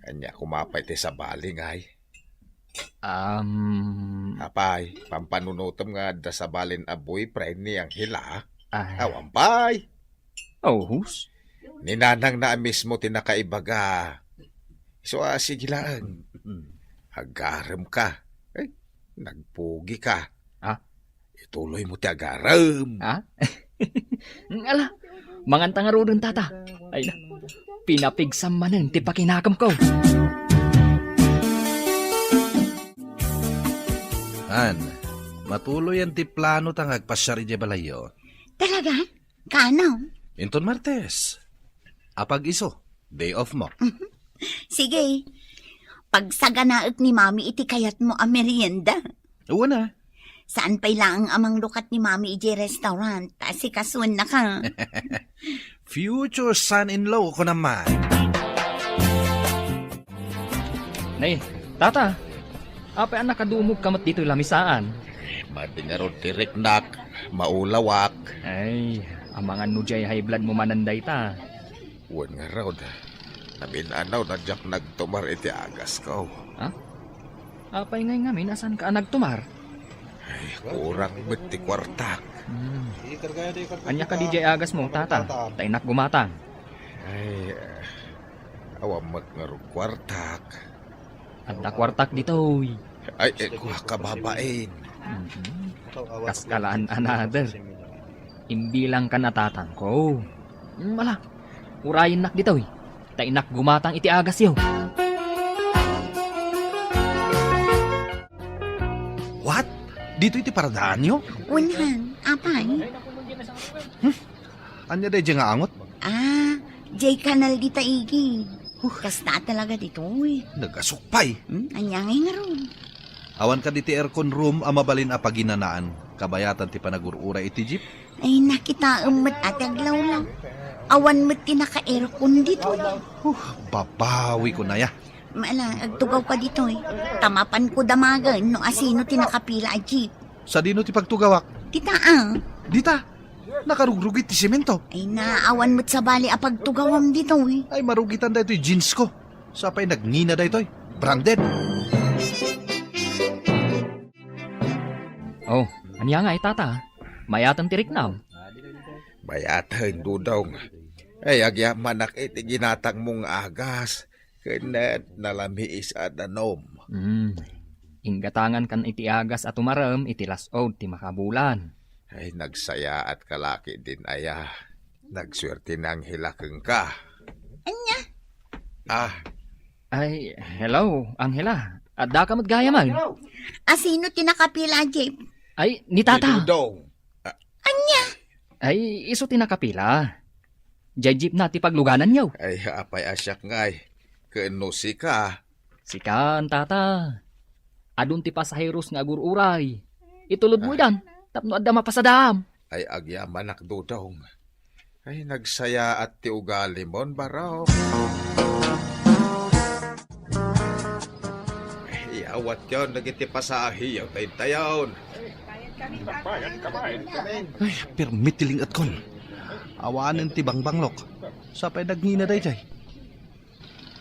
Ania koma pay ti sabali ngay? Um, Apay, pampanunotem nga adda sabalin a boyfriend ni Angela? Ay. Awan pay. Oh, hus? Ni nanangna a mismo ti nakaibaga. So, ah, sige laeng. Agarem ka. Ay, nagpugi ka. Ha? Ituloy mo ti agarem. Ha? Ala, manganta ngaruden, tata. Ay na, pinapigsam manen ti pakinakemko. Han, matuloyen ti plano ta nga agpasiar idiay balayyo. Talaga? Kano? Inton Martes. Apag-isu, day off mo. Sige. Pagsaganaek ni Mami iti kayatmo a merienda. Wen a. Saan pay laeng a manglukat ni Mami idiay restaurant, ta asikasuennaka. Future son-in-law, kunam man. Nay, tata, apay a nakadumogka met ditoy lamisaan? Madi ngarud ti riknak, maulawak. Ay, amangan no diay high blood mo manen dayta. Wen ngarud, namin-anaw na diak nagtumar iti agasko. Ha? Apay ngay ngamin a saanka a nagtumar? Ay, kurang met ti kuartak. Hmm. Ania kadi diay agasmo, tata? Ta innak gumatang. Ay, eh, awan met ngarud kuartak. Adda kuartak ditoy. Ay, eh, kuaka babaen. Mhm. Kaskalaan another. Imbilangkan a tatangko. Mm, ala, urayennak ditoy. Ta innak gumatang iti agasyo. What? Ditoy ti paradaanyo? Wen han, apay. Hmm? Ania daydiay nga angot? Ah, diay kanal dita, igi. Huh. Kasta talaga ditoy. Nagasukpay. Hmm? Ania ngay ngarud? Awan kadi ti aircon room a mabalin a paginanaan kabayatan ti panagur-uray iti jeep? Ay, nakitaem met a ti aglawlaw. Awan met ti naka-aircon ditoy. Huh, babawi ko na ya. Mala, agtugawka ditoy. Ta mapanko damagen no asino ti nakapila a jeep. Sadino ti pagtugawak? Dita, ah. Dita? Nakarugrugit ti semento. Ay na, awan met sabali a pagtugawam ditoy. Ay, marugitan daytoy jeans ko. Sapay nagngina daytoy. Branded. Oh, ania ngay, tata? Mayaten ti riknam? Mayaten, Dodong. Ay, agyamanak iti ginatangmo nga agas. Ken nalamiis a danum. Hmm. Inggatangankan iti agas a tumarem iti las-ud ti makabulan. Ay, nagsayaatka la ketdin aya. Nagsuerte ni Angela kenka. Ania? Ah. Ay, hello, Angela. Addaka met gayam? Asino ti nakapila a jeep? Ay, ni tata. Ni Dodong. Ah. Ania? Ay, isu ti nakapila. Diay jeepna ti paglugananyo. Ay, apay a siak ngay. Ken no sika? Sikan, tata. Adun ti pasaheros nga agur-uray. Itulodmo idan, tapno adda mapasadaam. Ay, agyamanak, Dodong. Ay, nagsayaat ti ugalimon, barok. Ay, iyawatyon dagiti pasaheyo ta intayon. Ay, permi ti ling-etkon. Awanen ti bangbanglok. Sapay nagngina daydiay.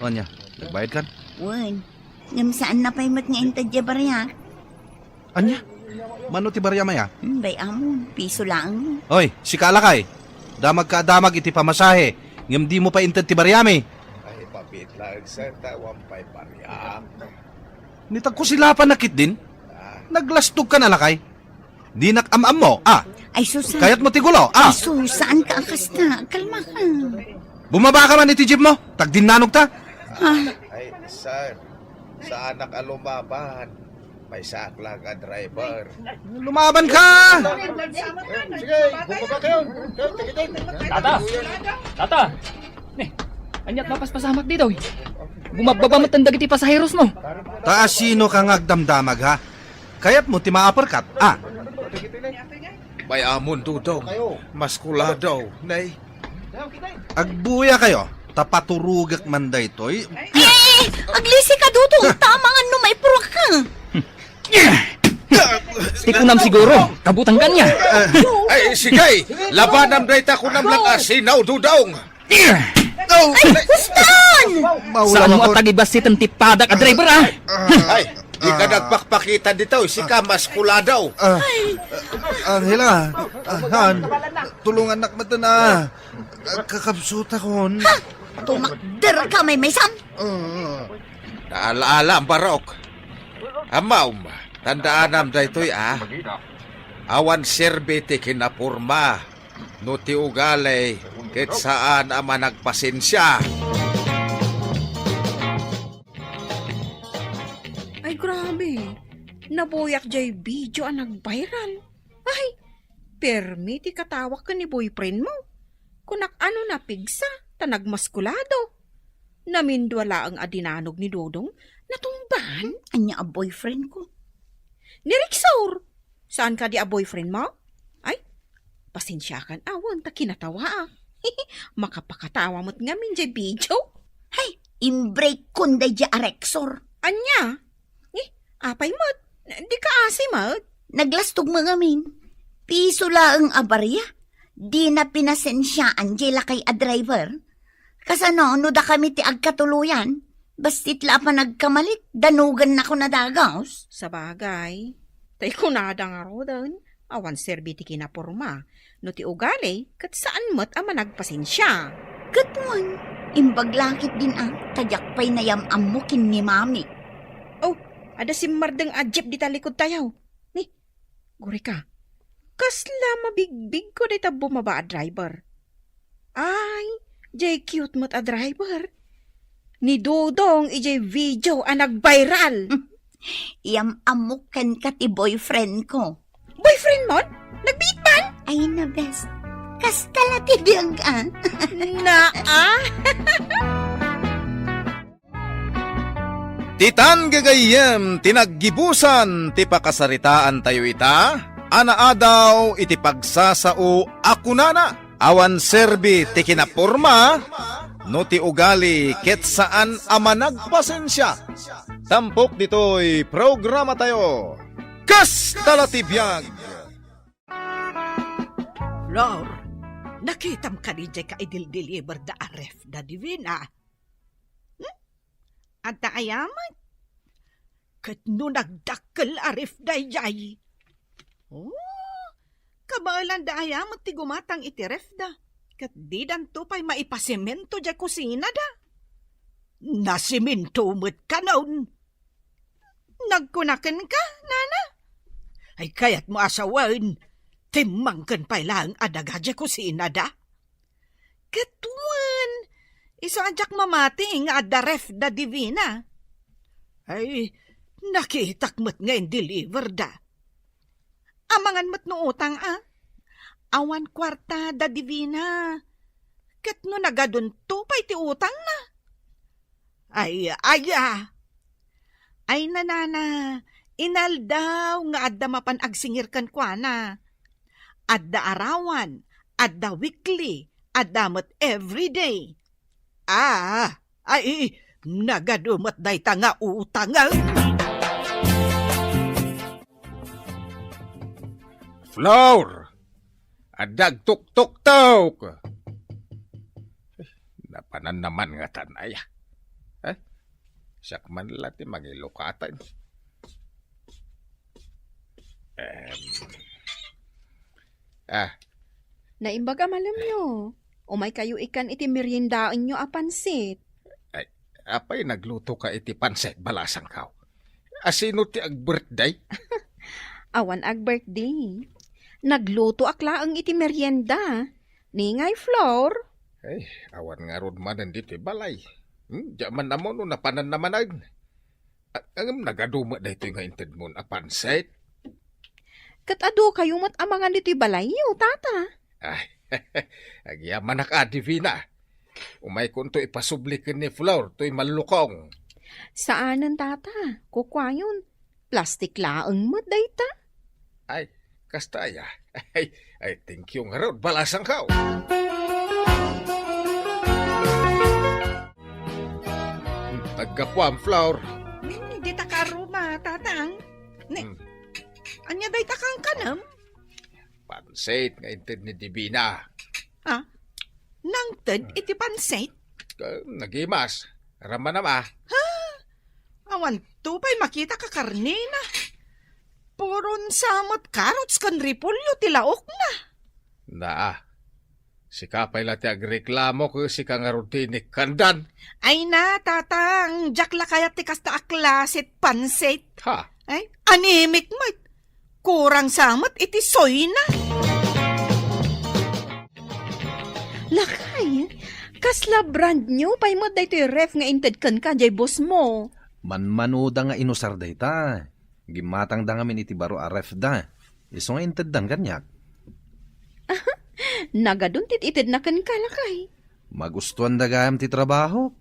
Ania, nagbayadkan? Wen. Ngem saanna pay met nga inted diay bariak. Ania? Mano ti bariam aya? Hmm, bay-amon. Piso laeng. Oy, sika a lakay. Damagka a damag iti pamasahe, ngem dimo pay inted ti bariami. Ay, pabiit laeng, sir, ta awan pay bariak. Ni tagkusilapan na ketdin? Ah. Naglastogkan a lakay. Dinak am-ammo, ah. Ay, sus, ah. Kayatmo ti gulo, ah. Ay, sus, saanka a kasta? Kalmaka. Bumabaka man iti jeep mo. Tagdinnanogta. Ah. Ay, sir. Saanak a lumaban. Maysaak laeng a driver. Lumaban ka! Sige, bumaba kayo. Kayo, tikitin. Tata! Tata! Ni, aniat mapaspasamak ditoy? Bumabbaba met dagiti pasaheros mo. Ta asino ka nga agdamdamag, ha? Kayatmo ti maaperkat, a? Bay-amon, Dodong. Maskulado, nay. Agbuya kayo, ta paturogek man daytoy. Eh, aglisi ka, Dodong, ta amangan no maipuruak ka. Ti kunam siguro, kabutang kaniak. Ay, sige, labanam dayta kunam lang a sinaw, Dodong. Ay, huston! Saanmo a tagibasiten ti padak a driver, a? Ay, di ka nagpakpakita ditoy, sika maskulado. Ah, Angela, ah, Han, tulungannak met, a. Kakabsutakon. Ha? Tumakder ka, Maymaysan? Ah. Ala-ala, Barok. Amam, tandaanam daytoy, a. Awan serbi ti kinapurma no ti ugali ket saan a managpasensia. Ay, grabe. Nabuyak jay video a nag-viral. Ay, permi ti katawak ken ni boyfriend mo. Kunak, ano, napigsa, ta nagmaskulado. Namindua laeng a dinanog ni Dodong, natumban. Ania a boyfriend ko? Ni Rexor. Saan kadi a boyfriend mo? Ay, pasensiakan awan ta kinatawaak. Makapakatawa met ngamin jay video. Hay, imbreak kon daydi a Rexor. Ania? Eh, apay met? Di ka asi met? Naglastog met ngamin. Piso laeng a baria. Dina pinasensiaan jay lakay a driver. Kasano no dakami ti agkatuloyan? Bassit la a panagkamalik, danogannako na dagus. Sabagay, tay kunada ngaruden, awan serbi ti kinapurma. No ti ugali, ket saan met a managpasensia. Ket wen, imbag la ketdin a, ta diak pay nayam-ammo ken ni Mami. Oh, adda simmardeng a jeep dita likud tayo. Ni, Gurika, kasla mabigbigko dayta bumaba a driver. Ay, jay cute met a driver. Ni Dodong ijay video a nag-viral. Yam-ammok kenka ti boyfriend ko. Boyfriend mo? Nagbiit man? Ay, na best. Kasta la ti biag, a. Naa. Ditan gagayyem ti naggibusan ti pakasaritaantayo ita a naadaw iti pagsasao a kunana, awan serbi ti kinapurma no ti ugali ket saan a managpasensia. Tampok ditoy programatayo, Kasta la ti Biag. Flor, nakitam kadi jay kaidil-deliver da a ref da Divina? Hmm? Adda aya met? Ket no nagdakkel a ref daydiay? Oh, kabaelanda aya met ti gumatang iti ref da? Ket didanto pay maipasemento jay kusina da? Nasemento met kanon. Nagkuna kenka, nana? Ay, kayatmo a sawen, timmangken pay laeng a daga jay kusina da? Ket wen, isu a diak mamati nga adda ref da Divina. Ay, nakitak met nga in-deliver da. Amangan met no utang, a? Awan kuarta da Divina. Ket no nagadunto pay ti utangna? Ay, aya. Ay, nanana, inaldaw nga adda mapan agsingir kenkuana. Adda arawan, adda weekly, adda met everyday. Ah, ay, nagadu met dayta nga utang, a. Flor! Adda agtuktuktok! Eh, napanannaman ngatan aya. Eh, siak man la ti mangilukatan. Em. Ah. Naimbag a malemyo. Umaykayo ikkan iti meriendaenyo a pansit. Ay, apay nagluto ka iti pansit, balasangko? Asino ti ag-birthday? Awan ag-birthday. Naglutoak laeng iti merienda. Ni ngay, Flor? Ay, awan ngarud manen ditoy balay. Hmm, diak man ammo no napanannaman. A-, ngem nagadu met daytoy nga intedmon a pansit? Ket adu kayo met a mangan ditoy balayyo, tata. Ay, agyamanak a, Divina. Umaykonto ipasubli ken ni Flor toy mallukong. Saanen, tata. Kukuayon, plastik laeng met dayta. Ay, kasta aya. Ay, ay, thank you ngarud, balasangko. Naggapuam, Flor. Hmm, dita ka aruma, tatang. Ne, Hmm. Ania dayta kankanem? Pansit nga inted ni Divina. Ha? Nangted iti pansit? Eh, nagimas. Ramanam a. Ha? Awan to pay makita ka karnina. Puron sa met carrots ken repolyo ti laokna. Naa. Sika pay la ti agreklamo ket sika ngarud ti inikkandan. Ay na, tatang, diak la kayat ti kasta a klaset pansit. Ha? Ay, anemic met. Kurang sa met iti soyna. Lakay, kasla brand new pay met daytoy ref nga inted kenka, jay boss mo. Manmanuda nga inusar dayta. Gimmatangda ngamin iti baro a refda. Isu nga inteddan kaniak. Nagadun ti itedna kenka, lakay. Magustuanda gayam ti trabaho.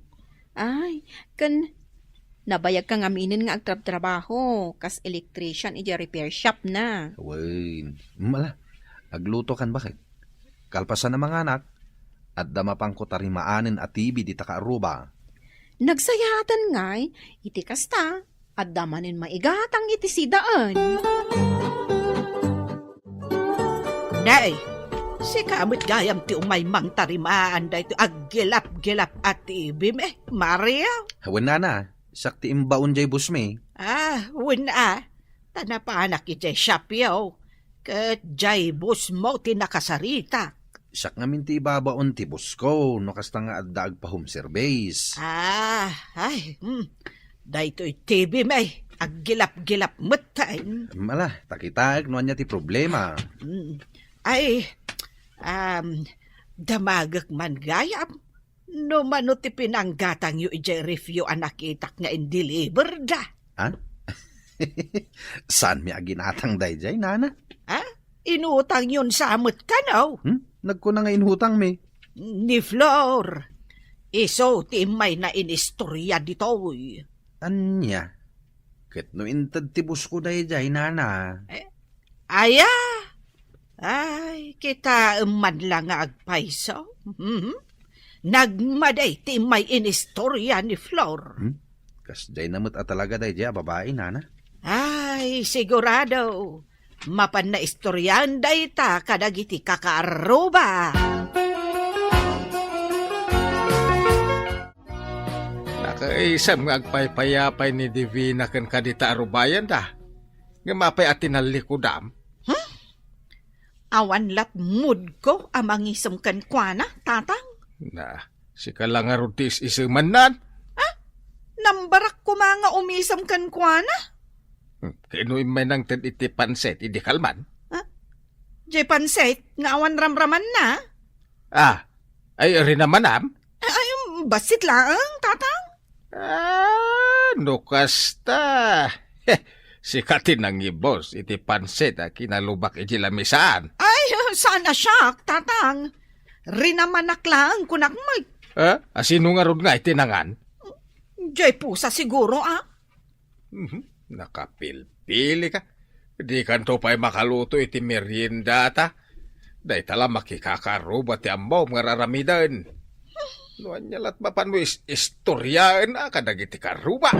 Ay, ken nabayagka ngaminen nga agtrabtrabaho kas electrician idiay repair shop na. Wen, mala, agluto kan baket. Kalpasan a manganak, adda mapanko tarimaanen a T V dita kaaruba. Nagsayaatan ngay, iti kasta, adda manen maigatang iti sidaen. Nay, sika met gayam ti umay mangtarimaan daytoy aggilap-gilap a T V mi, Mario? Wen, nana, siak ti imbaon jay boss mi. Ah, wen a. Ta napanak idiay shopyo. Ket jay boss mo ti nakasaritak. Siak ngamin ti ibabaon ti boss ko no kasta nga adda agpa-home service. Ah, ay, hmm. Daytoy T V mi, aggilap-gilap metten. Mala, ta kitaek no ania ti problema. Hmm. Ay, um, damagek man gayam. No mano ti pinanggatangyo idiay refyo a nakitak nga indeliver da? Ha? Saanmi a ginatang daydiay, nana? Ha? Inutangyon sa met kano? Hmm? Nagkuna nga inutangmi. Ni Flor. Isu ti immayna inistorya ditoy. Ania? Ket no inted ti boss ko daydiay, nana? Eh, aya? Ay, kitaem man la nga agpayso. Mhm. Nagmadi ti immay inistorya ni Flor. Hmm? Kasdiay na met a talaga daydiay a babai, nana? Ay, sigurado. Mapan naistoryaen dayta kadagiti kakaarruba. Nakaisem nga agpaypayapay ni Divina ken kadita a rubayanda. Ngem apay a tinallikudam? Hmm? Awan lat mood ko a mangisem kenkuana, tatang. Na, sika la ngarud ti is-isemannan. Ha? Nambarak koma nga umisem kenkuana? Hmm, kano immay nangted iti pansit idi kalman? Ha? Jay pansit nga awan ramramanna? Ah, ay, rinamanam? Ay, ay, bassit laeng, tatang. Ah, no kasta. Sika ti nangibus iti pansit a kinalubak iti lamisaan. Ay, saan a siak, tatang. Rinamanak laeng, kunak met. Eh, a sino ngarud nga iti nangan? Jay pusa siguro, ah. Mhm. Nakapilpili ka. Dikanto pay makaluto iti meriendata. Dayta la makikakaarruba ti ammom nga ar-aramiden. No ania lat mapanmo is-, istoryaen a kadagiti kaarruba?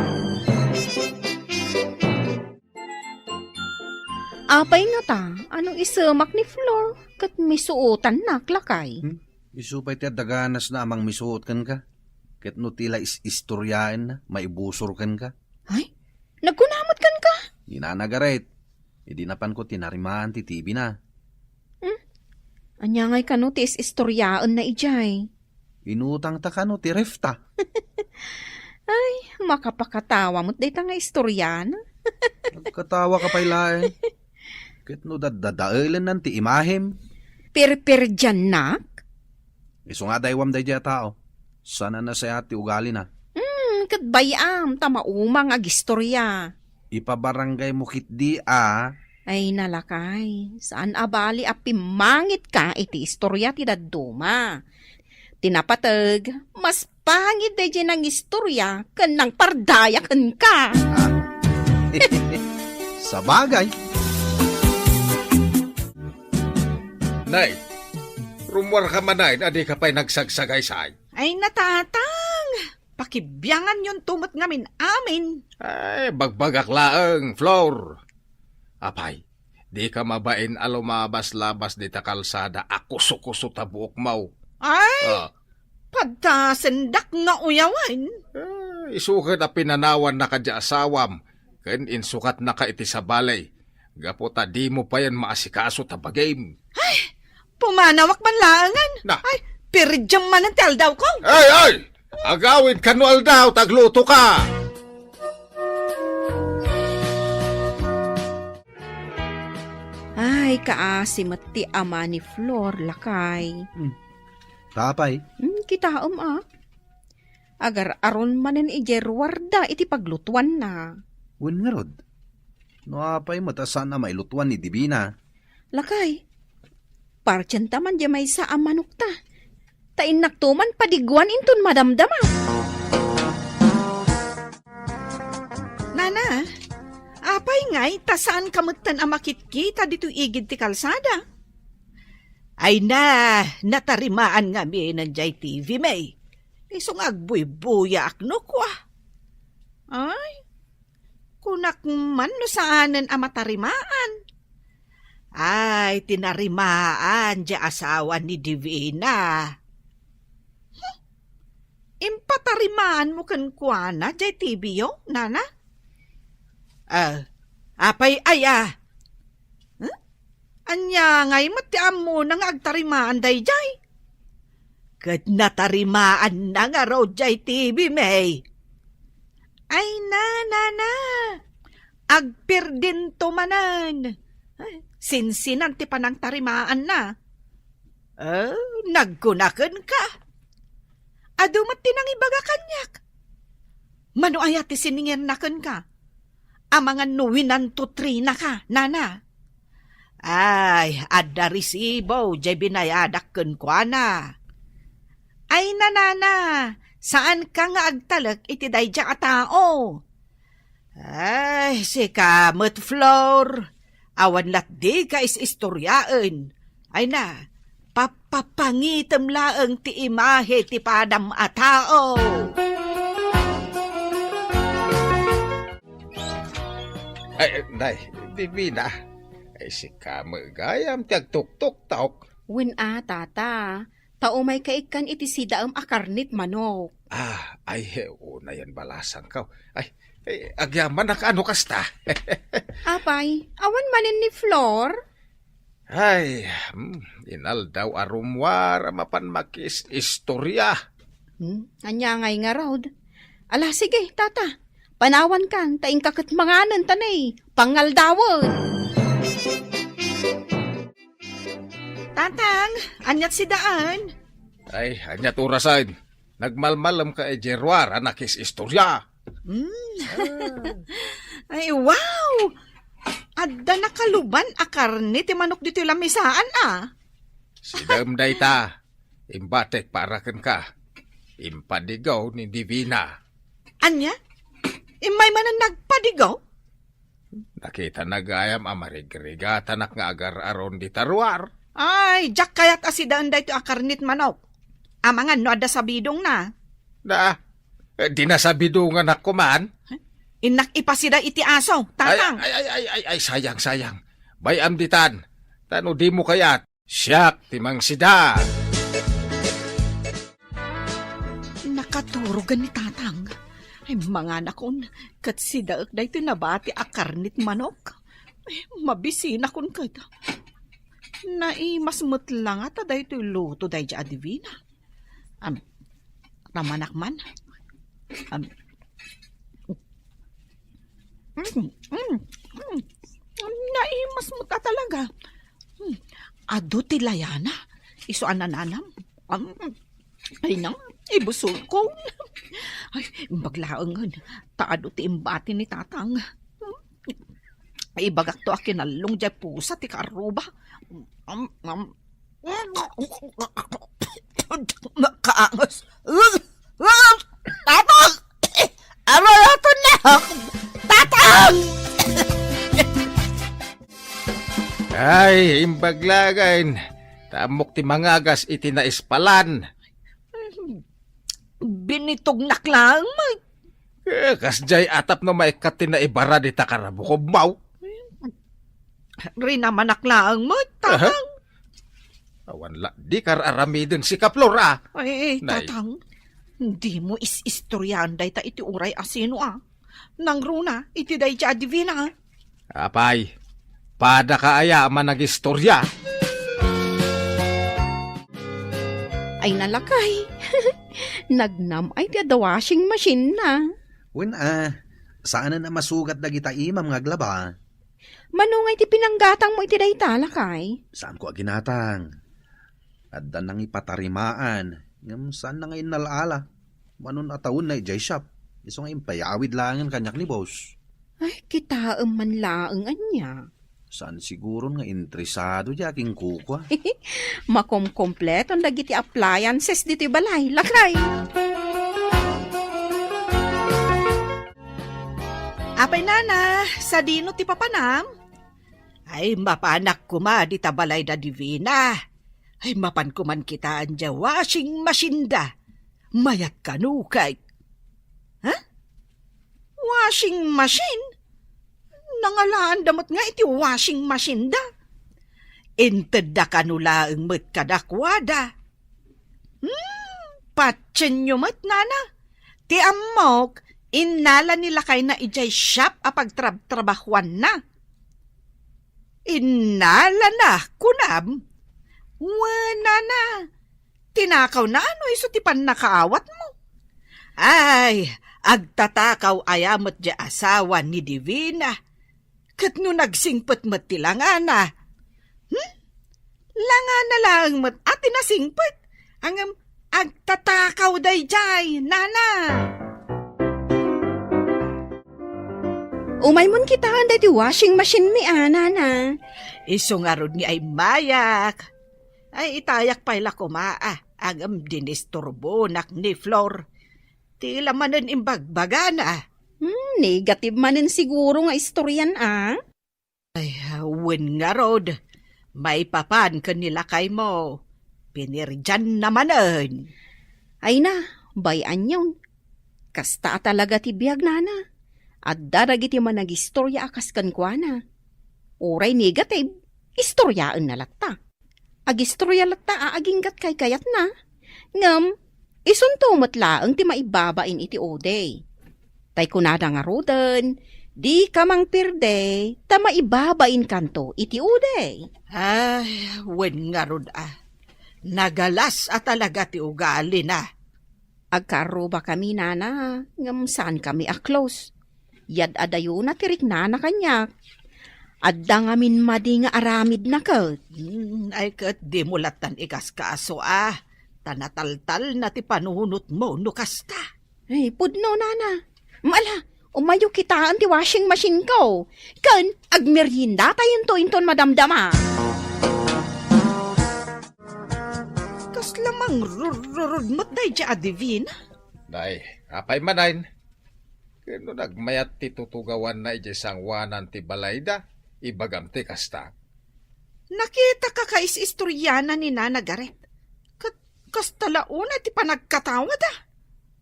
Apay ngata, ano isemak ni Flor ket misuotannak, lakay? Hmm? Isu pay ti adda ganasna a mangmisuot kenka. Ket no ti la is-, istoryaenna, maibusor kenka. Ay, nagkuna met kenka? Ni Nana Garet, idi napanko tinarimaan ti T V na. Hmm? Ania ngay kano ti is-istoryaenna idiay? Inutangta kano ti refta. Ay, makapakatawa met dayta nga istoriana. Nagkatawa ka pay laeng. Ket no daddadaelennan ti imahem. Pirpirdiannak? Isu nga adaywam daydiay a tao. Saan a nasayaat ti ugalina. Hmm, ket bay-am ta mauma nga agistoria. Ipabarangaymo ketdi a. Ay, nalakay, saan a bali a pimmangitka iti istoria ti dadduma. Ti napateg, mas pangit daydiay nangistoria ken nangpardaya kenka. Ah. Sabagay. Nay, rummuarka manen a dika pay nagsagsagaysay. Ay, natatang! Pakibianganyonto met ngamin amin. Ay, bagbagak laeng, Flor. Apay, dika mabain a lumabas-labas dita kalsada a kuso-kuso ta buokmo. Ay, ah, paddasendak nga uyawen. Eh, isu ket a pinanawannaka ti asawam, ken insukatnaka iti sabali, gapu ta dimo payen maasikaso ta bagim. Ay, pumanawak man laengen. Na. Ay, pirdiam manen ti aldawko. Ay, ay! Agawidka no aldaw ta aglutoka. Ay, kaasi met ti ama ni Flor, lakay. Hmm. Apay? Hmm, kitaem, a. Agar-aron manen idiay ruarda iti paglutuanna. Wen ngarud, no apay met a saan a mailutuan ni Divina? Lakay, partienta man diay maysa a manokta. Ta innakto man padiguan inton madamdama. Nana, apay ngay ta saanka metten a makitkita ditoy igid ti kalsada? Ay na, natarimaan ngamin diay T V, May. Isu nga agbuybuyaak no kua. Ay, kunak man no saanen a matarimaan. Ay, tinarimaan diay asawa ni Divina. Hmm. Impatarimaanmo kenkuana diay T V-yo, nana? Ah, apay aya? Hmm? Ania ngay met ti ammona nga agtarimaan daydiay? Ket natarimaanna ngarud diay T V, May. Ay na, nana, agpirdinto manen. Ay, sinsinan ti panangtarimaanna. Eh, nagkuna kenka. Adu met ti nangibaga kaniak. Mano aya ti siningirna kenka? Amangan no winantotrina ka, nana. Ay, adda resibo diay binayadak kenkuana. Ay, nanana, saanka nga agtalek iti daydiay a tao. Ay, sika met, Flor. Awan lat dika is-istoriaen. Ay na, papapangitem laeng ti imahe ti padam a tao. Ay, nay, Divina. Ay, sika met gayam ti agtuktuktok. Wen a, tata. Ta umayka ikkan iti sidaem a karnit manok. Ah, ay, unayen balasangko. Ay, eh, agyamanak no kasta. Apay, awan manen ni Flor? Ay, hmm, inaldaw a rummuar a mapan makis-istorya. Hmm, ania ngay ngarud? Ala, sige, tata. Panawankan, ta inka ket manganen ta ne, pangaldawen. Tatang, aniat si Daan? Ay, aniat orasen? Nagmalmalemka idiay ruar a nakis-istorya. Hmm. Ah. Ay, wow! Adda nakaluban a karne ti manok ditoy lamisaan, a. Sidaem dayta, imbatek para kenka. Impadigaw ni Divina. Ania? Immay manen nagpadigaw? Nakitana gayam a marigrigatanak nga agar-aron dita ruar. Ay, diak kayat a sidaen daytoy a karnit manok. Amangan no adda sabidongna. Da, eh, di nasabidonganak koman. Innak ipasida iti aso, ay, tatang. Ay, ay, ay, ay, ay, sayang, sayang. Bay-am ditan. Ta no dimo kayat, siak ti mangsida. Nakaturogen ni tatang. Ay, manganakon, ket sidaek daytoy nabati a karnit manok. Ay, mabisinakon ket. Naimas met la nga ta daytoy luto daydiay a Divina. Am, ramanak man. Am, mm, mm, mm. Naimas met a talaga. Hmm. Adu ti layana. Isu a nananam. Am, ay na. Ibusulko. Ay, imbag laengen. Ta adu ti imbati ni Tatang. Ibagakto a kinallong diay pusa ti kaarruba. Am, am. Makaangas. Tatang! Ano naton na? Tatang! Ay, imbag laengen. Ta ammok ti mangagas iti naispalan. Binitognak laeng met. Eh, kasdiay a tapno maikkat ti naibara dita karabukobmaw. Rinamanak laeng met, Tatang. Awan la, di kar aramiden si Kaplor, a. Ay, Nay. Tatang, dimo is-istoriaan dayta iti uray a sino, a. Nangruna, iti dayta a Divina, a. Apay, padaka aya a managistoria? Ay, nalakay. Nagnam ay ti adda washing machine na. Wen, a, saanen a masugat dagita imam nga aglaba. Mano nga iti pinanggatangmo iti dayta, lakay? Saanko a ginatang. Adda nangipatarimaan, ngem saanna nga innal-ala. Manon a tawenna idiay shop. Isu nga impayawid laengen kaniak ni boss. Ay, kitaem man laeng ania. Saan siguron nga interesado diay a kinkukua. Makomkompleton dagiti appliances ditoy balay, lakay. Apay, nana, sadino ti papanam? Ay, mapanak koma dita balay da Divina. Ay, mapan koman kitaen diay washing machine da. Mayat kano, kay. Ha? Washing machine? Nangalaanda met nga iti washing machine da. Intedda kano laeng met kadakuada. Hmm, patienyo met, nana. Ti ammok, innala ni lakayna idiay shop a pagtrabtrabahuanna. Innalana, kunam? Wen, nana, tinakawna no isu ti pannakaawatmo. Ay, agtatakaw aya met diay asawa ni Divina. Ket no nagsingpet met ti langana, hmm? Langana laeng met a ti nasingpet, ngem agtatakaw daydiay, nana. Umaymon kitaen daytoy washing machine mi, a, nana. Isu ngarud nga immayak. Ay, itayak pay la koma, a, ngem dinisturbonak ni Flor. Ti la manen imbagbagana. Hmm, negative manen siguro nga istorian, a? Ay, wen ngarud, maipapan ken ni lakaymo, pinirdianna manen. Ay na, bay-anyon. Kasta a talaga ti biag, nana. Adda dagiti managistoria a kas kenkuana. Uray negative, istoriaenna latta. Agistoria latta a aginggat kaykayatna. Ngem, isunto met laeng ti maibabain iti uday. Tay kunada ngaruden, "Dika mangperde, ta maibabainkanto iti uday." Ay, wen ngarud a. Nagalas a talaga ti ugalina. Agkaarrubakami, nana, ngem saankami a close. Yad-adayona ti riknana kaniak. Adda ngamin madi nga aramidna ket. Hmm, ay ket dimo lattan ikaskaso a, ta nataltalna ti panunotmo no kasta. Ay, pudno, nana. Ala, umayo kitaen ti washing machine ko. Ken agmeriendatayentoy inton madamdama. Kasla mangrururud met daydiay a Divina? Nay, apay manen? Ken no nagmayat ti tutugawanna idiay sangoanan ti balayda, ibagam ti kasta. Nakitaka kais-istoriana ni Nana Garet. Ket kasta la unay ti panagkatawada.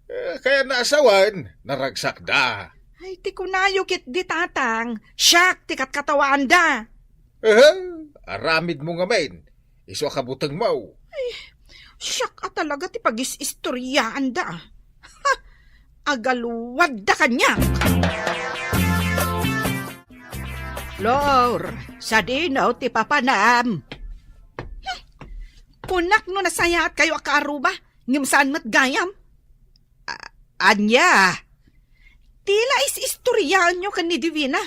Eh, kayatna a sawen, naragsakda. Ay, ti kunayo ketdi, Tatang, siak ti katkatawaanda. Aha, aramidmo ngamin. Isu a kabutengmo. Ay, siak a talaga ti pagis-istoriaanda. Ha! Agaluadda kaniak. Flor, sadino ti papanam? Hmm. Kunak no nasayaatkayo a kaaruba, ngem saan met gayam. A-, ania? Ti la is-istoriaanyo ken ni Divina?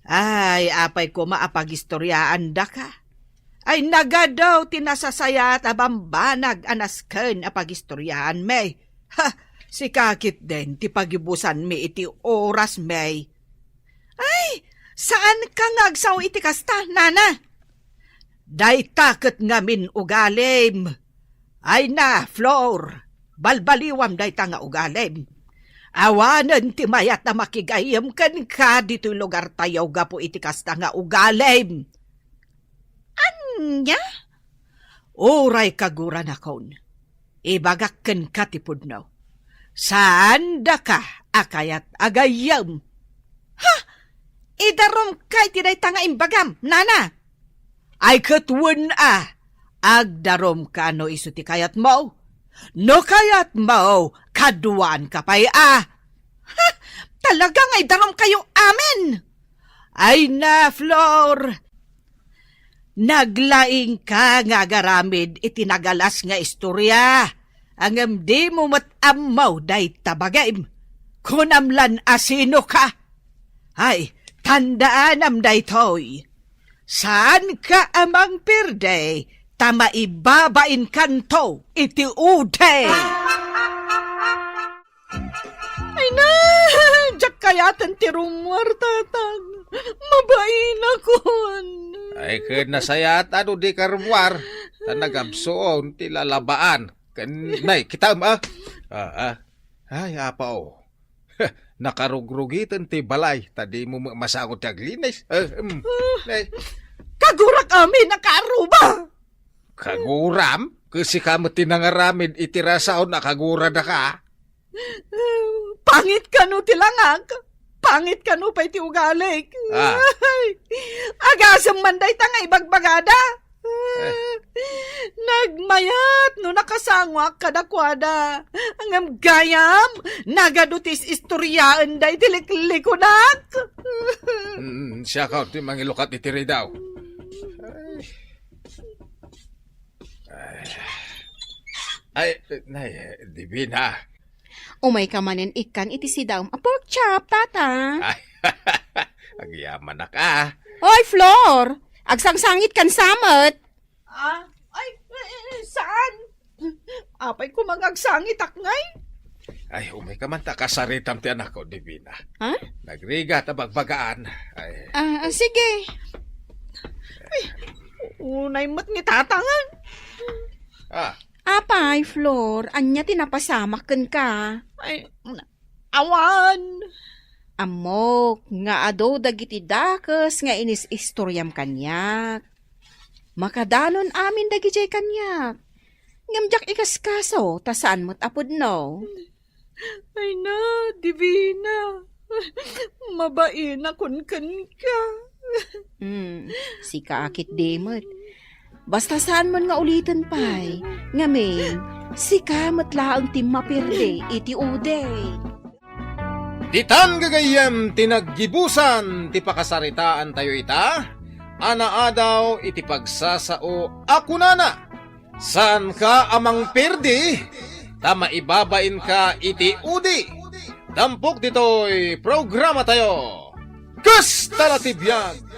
Ay, apay koma a pagistoriaandaka. Ay, nagadu ti nasasayaat a bambanag a nasken a pagistoriaanmi. Ha! Sika ketdin ti pagibusanmi iti orasmi. Ay, saanka nga agsao iti kasta, nana? Dayta ket ngamin ugalim. Ay na, Flor, balbaliwam dayta nga ugalim. Awanen ti mayat a makigayyem kenka ditoy lugartayo gapu iti kasta nga ugalim. Ania? Uray kaguranakon, ibagak kenka ti pudno. Saandaka a kayat a gayyem. Ha? Idarumka iti dayta nga imbagam, nana? Ay ket wen a, agdarumka no isu ti kayatmo. No kayatmo, kaduanka pay a. Ha? Talaga nga idarumkayo amin? Ay na, Flor! Naglaingka nga agaramid iti nagalas nga istoria, ngem dimo met ammo dayta bagim. Kunam lan a sinoka. Ay, tandaanam daytoy. Saanka a mangperde, ta maibabainkanto iti ude. Ay na, diak kayaten ti rummuar, tatang. Mabainakon. Ay, ket nasayaat a no dika rummuar. Ta nagabsuon ti lalabaan. Ken, nay, kitaem, a. A, a. Ay, apo. Nakarugrugiten ti balay, ta dimo met masango ti aglinis. E, em. Nay. Kagurak amin a kaaruba. Kaguram? Ket sika met ti nangaramid iti rasaon a kaguradaka. Pangit kano ti langak, pangit kano pay ti ugalik. A. Ay, agasem man dayta nga ibagbagada. E. Nagmayat no nakasangoak kadakuada. Ngem gayam, nagadu ti is-istoriaenda iti liklikunak. Mm, siak ti mangilukat iti ridaw. Ay. Ay, nay, Divina. Umayka manen ikkan iti sidaem a pork chop, tata. Ay, agyamanak a. Oy, Flor! Agsangsangitkan sa met. A, ay, e, e, saan? Apay koma nga agsangitak ngay? Ay, umayka man ta kasaritam ti anakko, Divina. Ha? Nagrigat a bagbagaan. Ay. A, a, sige. Ay, unay met ni tatangan. A. Apay, Flor, ania ti napasamak kenka? Ay, awan. Ammok nga adu dagiti dakes nga inis-istoriam kaniak. Makadanon amin dagidiay kaniak. Ngem diak ikaskaso ta saan met a pudno. Ay na, Divina. Mabainakon kenka. Hmm, sika a ketdi met. Basta saan man nga uliten pay, ngamin, sika met laeng ti maperde iti ude. Ditan gagayyem ti naggibusan ti pakasaritaantayo ita, a naadaw iti pagsasao a kunana, "Saanka a mangperdi, ta maibabainka iti udi." Tampok ditoy programatayo, Kasta la ti biag!